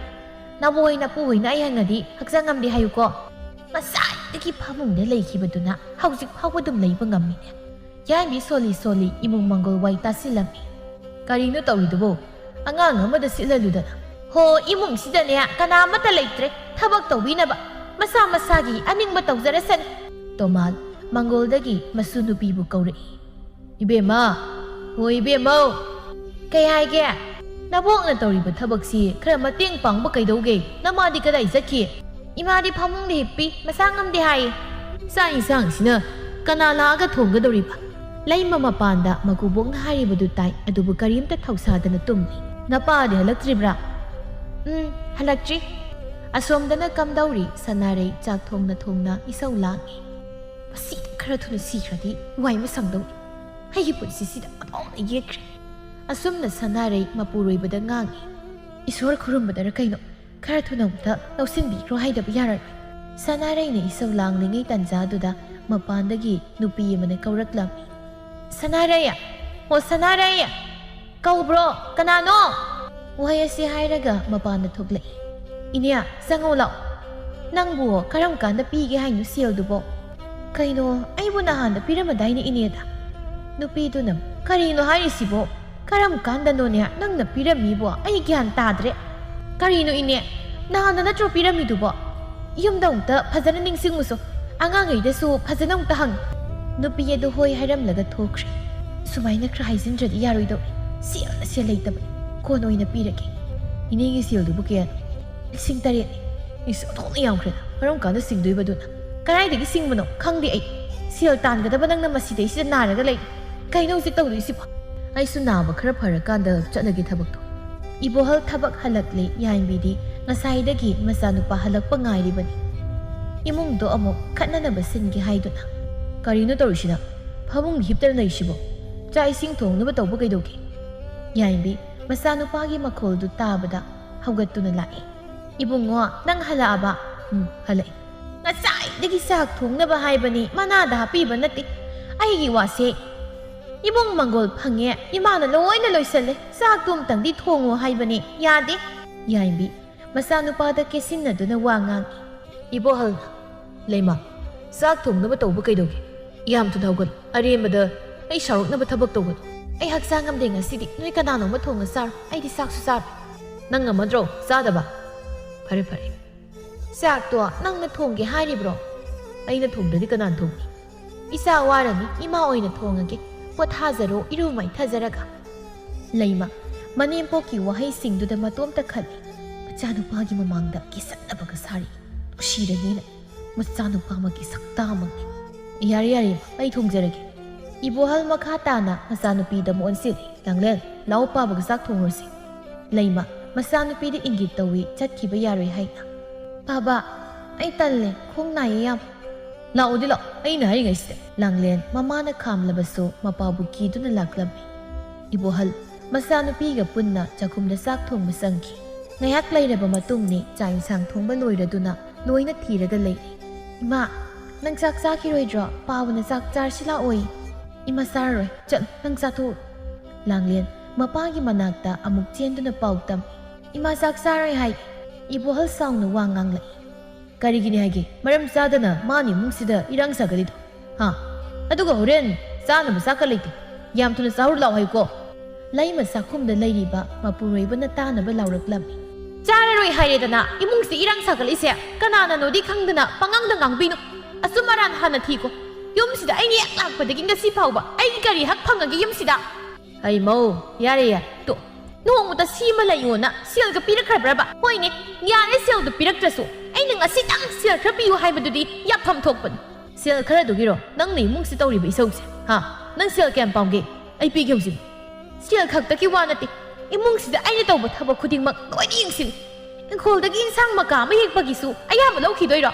"ꯅꯕꯣꯏ ꯅꯄꯨꯍꯣꯏꯅ ꯑꯩ ꯍꯪꯉꯗꯤ ꯍꯛꯆꯥꯡ ꯉꯝꯗꯦ ꯍꯥꯏꯌꯨꯀꯣ꯫ ꯉꯁꯥꯏꯗꯒꯤ ꯐꯃꯨꯡꯗ ꯂꯩꯈꯤꯕꯗꯨꯅ ꯍꯧꯖꯤꯛ ꯐꯥꯎꯕ ꯑꯗꯨꯝ ꯂꯩꯕ ꯉꯝꯃꯤꯅꯦ"꯫ ꯌꯥꯏꯝꯕꯤ ꯁꯣꯜꯂꯤ ꯁꯣꯜꯂꯤ ꯏꯃꯨꯡ ꯃꯪꯒꯣꯜ ꯋꯥꯏ ꯇꯥꯁꯤꯜꯂꯝꯃꯤ꯫ "ꯀꯔꯤꯅꯣ ꯇꯧꯔꯤꯗꯨꯕꯣ? ꯑꯉꯥꯡ ꯑꯃꯗ ꯁꯤꯠꯍꯜꯂꯨꯗꯅ"꯫ "ꯍꯣ, ꯏꯃꯨꯡꯁꯤꯗꯅꯦ ꯀꯅꯥ ꯑꯃꯠꯇ ꯂꯩꯇ꯭ꯔꯦ ꯊꯕꯛ ꯇꯧꯕꯤꯅꯕ꯫ ꯃꯁꯥ ꯃꯁꯥꯒꯤ ꯑꯅꯤꯡꯕ ꯇꯧꯖꯔꯁꯅꯤ"꯫ ꯇꯣꯃꯥꯜ ꯃꯪꯒꯣꯜꯗꯒꯤ ꯃꯁꯨ ꯅꯨꯄꯤꯕꯨ ꯀꯧꯔꯛꯏ꯫ "ꯏꯕꯦꯝꯃ, ꯍꯣ ꯏꯕꯦꯝꯃꯧ"꯫ "ꯀꯩ ꯍꯥꯏꯒꯦ?" "ꯅꯕꯣꯛꯅ ꯇꯧꯔꯤꯕ ꯊꯕꯛꯁꯤ ꯈꯔ ꯃꯇꯦꯡ ꯄꯥꯡꯕ ꯀꯩꯗꯧꯒꯦ? ꯅꯃꯥꯗꯤ ꯀꯗꯥꯏ ꯆꯠꯈꯤ?" "ꯏꯃꯥꯗꯤ ꯐꯃꯨꯡꯗ ꯍꯤꯞꯄꯤ, ꯃꯁꯥ ꯉꯝꯗꯦ ꯍꯥꯏꯌꯦ"꯫ "ꯆꯥꯛ ꯏꯟꯁꯥꯡꯁꯤꯅ ꯀꯅꯥ ꯂꯥꯛꯑꯒ ꯊꯣꯡꯒꯗꯧꯔꯤꯕ?" ꯂꯩꯃ ꯃꯄꯥꯟꯗ ꯃꯀꯨꯕꯣꯛꯅ ꯍꯥꯏꯔꯤꯕꯗꯨ ꯇꯥꯏ, ꯑꯗꯨꯕꯨ ꯀꯔꯤꯝꯇ ꯊꯧꯁꯥꯗꯅ ꯇꯨꯝꯃꯤ꯫ "ꯅꯄꯥꯗꯤ ꯍꯜꯂꯛꯇ꯭ꯔꯤꯕ꯭ꯔꯥ?" "ꯎꯝ, ꯍꯜꯂꯛꯇ꯭ꯔꯤ"꯫ ꯑꯁꯣꯝꯗꯅ ꯀꯝꯗꯧꯔꯤ ꯁꯅꯥꯔꯩ ꯆꯥꯛ ꯊꯣꯡꯅ ꯊꯣꯡꯅ ꯏꯁꯧ ꯂꯥꯡꯉꯤ꯫ "ꯃꯁꯤ ꯈꯔ ꯊꯨꯅ ꯁꯤꯈ꯭ꯔꯗꯤ ꯋꯥꯏ ꯑꯃ ꯁꯪꯗꯧꯅꯤ꯫ ꯑꯩꯒꯤ ꯄꯨꯟꯁꯤꯁꯤꯗ ꯑꯣꯟꯊꯣꯛꯅ ꯌꯦꯠꯈ꯭ꯔꯦ"꯫ ꯑꯁꯨꯝꯅ ꯁꯅꯥꯔꯩ ꯃꯄꯨꯔꯣꯏꯕꯗ ꯉꯥꯡꯉꯤ꯫ "ꯏꯁꯣꯔ ꯈꯨꯔꯨꯝꯕꯗꯔ ꯀꯩꯅꯣ ꯈꯔ ꯊꯨꯅ ꯑꯃꯨꯛꯇ ꯂꯧꯁꯤꯟꯕꯤꯈ꯭ꯔꯣ ꯍꯥꯏꯗꯕ ꯌꯥꯔꯔꯣꯏ"꯫ ꯁꯅꯥꯔꯩꯅ ꯏꯁꯧ ꯂꯥꯡꯂꯤꯉꯩ ꯇꯥꯟꯖꯥꯗꯨꯗ ꯃꯄꯥꯟꯗꯒꯤ ꯅꯨꯄꯤ ꯑꯃꯅ ꯀꯧꯔꯛꯂꯝꯃꯤ꯫ "ꯁꯅꯥꯔꯩ! ꯑꯣ ꯁꯅꯥꯔꯩ! ꯀꯧꯕ꯭ꯔꯣ? ꯀꯅꯥꯅꯣ?" ꯋꯥꯍꯩ ꯑꯁꯤ ꯍꯥꯏꯔꯒ ꯃꯄꯥꯟꯗ ꯊꯣꯛꯂꯛꯏ꯫ "ꯏꯅꯦ, ꯆꯪꯉꯣ ꯂꯥꯛꯑꯣ꯫ ꯅꯪꯕꯨ ꯀꯔꯝ ꯀꯥꯟꯗ ꯄꯤꯒꯦ ꯍꯥꯏꯅꯣ ꯁꯦꯜꯗꯨꯕꯣ?" "ꯀꯩꯅꯣ, ꯑꯩꯕꯨ ꯅꯍꯥꯟꯗ ꯄꯤꯔꯝꯃꯗꯥꯏꯅꯦ ꯏꯅꯦꯗ?" ꯅꯨꯄꯤꯗꯨꯅ, "ꯀꯔꯤꯅꯣ ꯍꯥꯏꯔꯤꯁꯤꯕꯣ? ꯀꯔꯝ ꯀꯥꯟꯗꯅꯣꯅꯦ ꯅꯪꯅ ꯄꯤꯔꯝꯃꯤꯕꯣ? ꯑꯩ ꯒ꯭ꯌꯥꯟ ꯇꯥꯗ꯭ꯔꯦ"꯫ "ꯀꯔꯤꯅꯣ ꯏꯅꯦ? ꯅꯍꯥꯟꯗ ꯅꯠꯇ꯭ꯔꯣ ꯄꯤꯔꯝꯃꯤꯗꯨꯕꯣ? ꯌꯨꯝꯗ ꯑꯃꯨꯛꯇ ꯐꯖꯅ ꯅꯤꯡꯁꯤꯡꯉꯨꯁꯣ꯫ ꯑꯉꯥꯡꯈꯩꯗꯁꯨ ꯐꯖꯅ ꯑꯃꯨꯛꯇ ꯍꯪꯉꯨ"꯫ ꯅꯨꯄꯤ ꯑꯗꯨ ꯍꯣꯏ ꯍꯥꯏꯔꯝꯂꯒ ꯊꯣꯛꯈ꯭ꯔꯦ꯫ ꯁꯨꯃꯥꯏꯅ ꯈꯔ ꯍꯥꯏꯖꯤꯟꯗ꯭ꯔꯗꯤ ꯌꯥꯔꯣꯏꯗꯧꯔꯦ꯫ ꯁꯦꯜꯅ ꯁꯦꯜ ꯂꯩꯇꯕꯅꯤ꯫ ꯀꯣꯟꯅ ꯑꯣꯏꯅ ꯄꯤꯔꯒꯦ꯫ "ꯏꯅꯦꯒꯤ ꯁꯦꯜꯗꯨꯕꯨ ꯀꯌꯥꯅꯣ?" "ꯂꯤꯁꯤꯡ ꯇꯔꯦꯠꯅꯤ"꯫ "ꯏꯁ, ꯑꯣꯟꯊꯣꯛꯅ ꯌꯥꯝꯈ꯭ꯔꯦꯗ꯫ ꯀꯔꯝ ꯀꯥꯟꯗ ꯁꯤꯡꯗꯣꯏꯕ ꯑꯗꯨꯅ?" "ꯀꯗꯥꯏꯗꯒꯤ ꯁꯤꯡꯕꯅꯣ ꯈꯪꯗꯦ ꯑꯩ꯫ ꯁꯦꯜ ꯇꯥꯟꯒꯗꯕ ꯅꯪꯅ ꯃꯁꯤꯗꯩꯁꯤꯗ ꯅꯥꯔꯒ ꯂꯩ꯫ ꯀꯩꯅꯣ ꯍꯧꯖꯤꯛ ꯇꯧꯗꯣꯏꯁꯤꯕꯣ?" "ꯑꯩꯁꯨ ꯅꯥꯕ ꯈꯔ ꯐꯔꯀꯥꯟꯗ ꯆꯠꯂꯒꯦ ꯊꯕꯛꯇꯣ"꯫ ꯏꯕꯣꯍꯜ ꯊꯕꯛ ꯍꯜꯂꯛꯂꯦ꯫ ꯌꯥꯏꯝꯕꯤꯗꯤ ꯉꯁꯥꯏꯗꯒꯤ ꯃꯆꯥꯅꯨꯄꯥ ꯍꯜꯂꯛꯄ ꯉꯥꯏꯔꯤꯕꯅꯤ꯫ ꯏꯃꯨꯡꯗꯣ ꯑꯃꯨꯛ ꯈꯠꯅꯅꯕ ꯁꯤꯟꯒꯦ ꯍꯥꯏꯗꯨꯅ꯫ "ꯀꯔꯤꯅꯣ ꯇꯧꯔꯤꯁꯤꯅ? ꯐꯃꯨꯡ ꯍꯤꯞꯇꯅ ꯂꯩꯔꯤꯁꯤꯕꯣ? ꯆꯥꯛ ꯏꯁꯤꯡ ꯊꯣꯡꯅꯕ ꯇꯧꯕ ꯀꯩꯗꯧꯒꯦ?" ꯌꯥꯏꯝꯕꯤ ꯃꯆꯥꯅꯨꯄꯥꯒꯤ ꯃꯈꯣꯜꯗꯨ ꯇꯥꯕꯗ ꯍꯧꯒꯠꯇꯨꯅ ꯂꯥꯛꯏ꯫ "ꯏꯕꯨꯡꯉꯣ, ꯅꯪ ꯍꯜꯂꯛꯑꯕ?" "ꯎꯝ, ꯍꯜꯂꯛꯑꯦ꯫ ꯉꯁꯥꯏꯗꯒꯤ ꯆꯥꯛ ꯊꯣꯡꯅꯕ ꯍꯥꯏꯕꯅꯤ, ꯃꯅꯥꯗ ꯍꯥꯞꯄꯤꯕ ꯅꯠꯇꯦ꯫ ꯑꯩꯒꯤ ꯋꯥꯁꯦ ꯏꯕꯨꯡ ꯃꯪꯒꯣꯜ ꯐꯪꯉꯦ, ꯏꯃꯥꯅ ꯂꯣꯏꯅ ꯂꯣꯏꯁꯜꯂꯦ꯫ ꯆꯥꯛꯇꯨ ꯑꯝꯇꯪꯗꯤ ꯊꯣꯡꯉꯣ ꯍꯥꯏꯕꯅꯤ, ꯌꯥꯗꯦ"꯫ ꯌꯥꯏꯝꯕꯤ ꯃꯆꯥꯅꯨꯄꯥꯗ ꯀꯦꯁꯤꯟꯅꯗꯨꯅ ꯋꯥ ꯉꯥꯡꯏ꯫ ꯏꯕꯣꯍꯜꯅ, "ꯂꯩꯃ, ꯆꯥꯛ ꯊꯣꯡꯅꯕ ꯇꯧꯕ ꯀꯩꯗꯧꯒꯦ? ꯌꯥꯝ ꯊꯨꯅ ꯍꯧꯒꯠꯂꯨ꯫ ꯑꯔꯦꯝꯕꯗ ꯑꯩ ꯁꯥꯎꯔꯛꯅꯕ ꯊꯕꯛ ꯇꯧꯒꯅꯨ꯫ ꯑꯩ ꯍꯛꯆꯥꯡ ꯉꯝꯗꯦ ꯉꯁꯤꯗꯤ꯫ ꯅꯣꯏ ꯀꯅꯥꯅꯣꯝꯃ ꯊꯣꯡꯉ ꯆꯥꯔꯣ꯫ ꯑꯩꯗꯤ ꯆꯥꯛꯁꯨ ꯆꯥꯔꯣꯏ꯫ ꯅꯪ ꯉꯝꯃꯗ꯭ꯔꯣ ꯆꯥꯗꯕ? ꯐꯔꯦ, ꯐꯔꯦ꯫ ꯆꯥꯛꯇꯣ ꯅꯪꯅ ꯊꯣꯡꯒꯦ ꯍꯥꯏꯔꯤꯕ꯭ꯔꯣ? ꯑꯩꯅ ꯊꯣꯡꯗ꯭ꯔꯗꯤ ꯀꯅꯥꯅ ꯊꯣꯡꯅꯤ? ꯏꯆꯥ ꯋꯥꯔꯅꯤ, ꯏꯃꯥ ꯑꯣꯏꯅ ꯊꯣꯡꯉꯒꯦ꯫ ꯄꯣꯊꯥꯖꯔꯣ, ꯏꯔꯨ ꯃꯥꯏꯊꯖꯔꯒ꯫" ꯂꯩꯃ, ꯃꯅꯦꯝꯄꯣꯛꯀꯤ ꯋꯥꯍꯩꯁꯤꯡꯗꯨꯗ ꯃꯇꯣꯝꯇ ꯈꯜꯂꯤ꯫ ꯃꯆꯥꯅꯨꯄꯥꯒꯤ ꯃꯃꯥꯡꯗ ꯀꯤꯁꯟꯅꯕꯒ ꯁꯥꯔꯤ꯫ ꯅꯨꯡꯁꯤꯔꯅꯤꯅ꯫ ꯃꯆꯥꯅꯨꯄꯥ ꯑꯃꯒꯤ ꯁꯛꯇꯥꯃꯛꯅꯤ꯫ "ꯌꯥꯔꯦ, ꯌꯥꯔꯦ, ꯑꯩ ꯊꯣꯡꯖꯔꯒꯦ꯫" ꯏꯕꯣꯍꯜ ꯃꯈꯥ ꯇꯥꯅ ꯃꯆꯥꯅꯨꯄꯤꯗ ꯃꯣꯟꯁꯤꯜꯂꯤ꯫ "ꯂꯥꯡꯂꯦꯟ, ꯂꯥꯛꯑꯣ, ꯄꯥꯕꯒ ꯆꯥꯛ ꯊꯣꯡꯉꯨꯔꯁꯤ꯫" ꯂꯩꯃ, ꯃꯆꯥꯅꯨꯄꯤꯗ ꯏꯪꯒꯤꯠ ꯇꯧꯏ, ꯆꯠꯈꯤꯕ ꯌꯥꯔꯣꯏ ꯍꯥꯏꯅ꯫ "ꯄꯥꯕ, ꯑꯩ ꯇꯜꯂꯦ, ꯈꯣꯡ ꯅꯥꯏꯌꯦ ꯌꯥꯝ꯫" "ꯂꯥꯛꯑꯣꯗꯤ ꯂꯥꯛꯑꯣ, ꯑꯩꯅ ꯍꯥꯏꯔꯤꯉꯩꯁꯤꯗ꯫" ꯂꯥꯡꯂꯦꯟ ꯃꯃꯥꯅ ꯈꯥꯝꯂꯕꯁꯨ ꯃꯄꯥꯕꯨ ꯀꯤꯗꯨꯅ ꯂꯥꯛꯂꯝꯃꯤ꯫ ꯏꯕꯣꯍꯜ ꯃꯆꯥꯅꯨꯄꯤꯒ ꯄꯨꯟꯅ ꯆꯥꯛꯈꯨꯝꯗ ꯆꯥꯛ ꯊꯣꯡꯕ ꯆꯪꯈꯤ꯫ ꯉꯥꯏꯍꯥꯛ ꯂꯩꯔꯕ ꯃꯇꯨꯡꯅꯤ ꯆꯥꯛ ꯏꯟꯁꯥꯡ ꯊꯣꯡꯕ ꯂꯣꯏꯔꯗꯨꯅ ꯂꯣꯏꯅ ꯊꯤꯔꯒ ꯂꯩꯔꯦ꯫ "ꯏꯃꯥ, ꯅꯪ ꯆꯥꯛ ꯆꯥꯈꯤꯔꯣꯏꯗ꯭ꯔꯣ? ꯄꯥꯕꯅ ꯆꯥꯛ ꯆꯥꯔꯁꯤ ꯂꯥꯛꯑꯣꯌꯦ꯫" "ꯏꯃꯥ, ꯆꯥꯔꯔꯣꯏ꯫ ꯆꯠꯂꯨ, ꯅꯪ ꯆꯥꯊꯣꯛꯎꯔꯣ꯫" ꯂꯥꯡꯂꯦꯟ ꯃꯄꯥꯒꯤ ꯃꯅꯥꯛꯇ ꯑꯃꯨꯛ ꯆꯦꯟꯗꯨꯅ ꯄꯥꯎ ꯇꯝꯃꯤ꯫ "ꯏꯃꯥ ꯆꯥꯛ ꯆꯥꯔꯣꯏ ꯍꯥꯏ꯫" ꯏꯕꯣꯍꯜ ꯁꯥꯎꯅ ꯋꯥ ꯉꯥꯡꯂꯛꯏ꯫ "ꯀꯔꯤꯒꯤꯅꯤ ꯍꯥꯏꯒꯦ? ꯃꯔꯝ ꯆꯥꯗꯅ ꯃꯥꯅ ꯏꯃꯨꯡꯁꯤꯗ ꯏꯔꯥꯡ ꯁꯥꯒꯠꯂꯤꯗꯣ? ꯍꯥ? ꯑꯗꯨꯒ ꯍꯣꯔꯦꯟ ꯆꯥꯅꯕ ꯆꯥꯛꯀ ꯂꯩꯇꯦ꯫ ꯌꯥꯝ ꯊꯨꯅ ꯆꯥꯍꯧꯔ ꯂꯥꯛꯑꯣ ꯍꯥꯏꯌꯨꯀꯣ꯫" ꯂꯩꯃ ꯆꯥꯛꯈꯨꯝꯗ ꯂꯩꯔꯤꯕ ꯃꯄꯨꯔꯣꯏꯕꯅ ꯇꯥꯅꯕ ꯂꯥꯎꯔꯛꯂꯝꯃꯤ꯫ "ꯆꯥꯔꯔꯣꯏ ꯍꯥꯏꯔꯦꯗꯅ, ꯏꯃꯨꯡꯁꯤꯗ ꯏꯔꯥꯡ ꯁꯥꯒꯠꯂꯤꯁꯦ ꯀꯅꯥꯅꯅꯣꯗꯤ ꯈꯪꯗꯅ ꯄꯉꯥꯡꯗ ꯉꯥꯡꯕꯤꯅꯨ꯫ ꯑꯆꯨꯝ ꯑꯔꯥꯟ ꯍꯥꯟꯅ ꯊꯤꯀꯣ꯫ ꯌꯨꯝꯁꯤꯗ ꯑꯩꯅ ꯍꯦꯛ ꯂꯥꯛꯄꯗꯒꯤ ꯉꯁꯤ ꯐꯥꯎꯕ ꯑꯩꯒꯤ ꯀꯔꯤ ꯍꯛ ꯐꯪꯉꯒꯦ ꯌꯨꯝꯁꯤꯗ?" "ꯍꯩ ꯃꯧ, ꯌꯥꯔꯦ, ꯌꯥꯔꯦ, ꯇꯣ꯫ ꯅꯣꯡꯃꯇ ꯁꯤꯃ ꯂꯩꯌꯣꯅ ꯁꯦꯜꯒ ꯄꯤꯔꯛꯈ꯭ꯔꯕ꯭ꯔꯕ? ꯍꯣꯏꯅꯦ, ꯌꯥꯔꯦ, ꯁꯦꯜꯗꯨ ꯄꯤꯔꯛꯇ꯭ꯔꯁꯨ ꯑꯩꯅ ꯉꯁꯤꯇꯪ ꯁꯦꯜ ꯈꯔ ꯄꯤꯌꯨ ꯍꯥꯏꯕꯗꯨꯗꯤ ꯌꯥꯐꯝ ꯊꯣꯛꯄꯅꯤ꯫ ꯁꯦꯜ ꯈꯔꯗꯨꯒꯤꯔꯣ ꯅꯪꯅ ꯏꯃꯨꯡꯁꯤ ꯇꯧꯔꯤꯕ ꯏꯁꯧꯁꯦ? ꯍꯥ? ꯅꯪ ꯁꯦꯜ ꯀꯌꯥꯝ ꯄꯥꯝꯒꯦ? ꯑꯩ ꯄꯤꯒꯦ ꯍꯧꯖꯤꯛ꯫" "ꯁꯦꯜ ꯈꯛꯇꯒꯤ ꯋꯥ ꯅꯠꯇꯦ, ꯏꯃꯨꯡꯁꯤꯗ ꯑꯩꯅ ꯇꯧꯕ ꯊꯕꯛ ꯈꯨꯗꯤꯡꯃꯛ ꯂꯣꯏꯅ ꯌꯦꯡꯁꯤꯜꯂꯤ꯫ ꯏꯪꯈꯣꯜꯗꯒꯤ ꯏꯟꯁꯥꯡ ꯃꯀꯥ ꯑꯃ ꯍꯦꯛꯄꯒꯤꯁꯨ ꯑꯌꯥꯕ ꯂꯧꯈꯤꯗꯣꯏꯔꯣ?"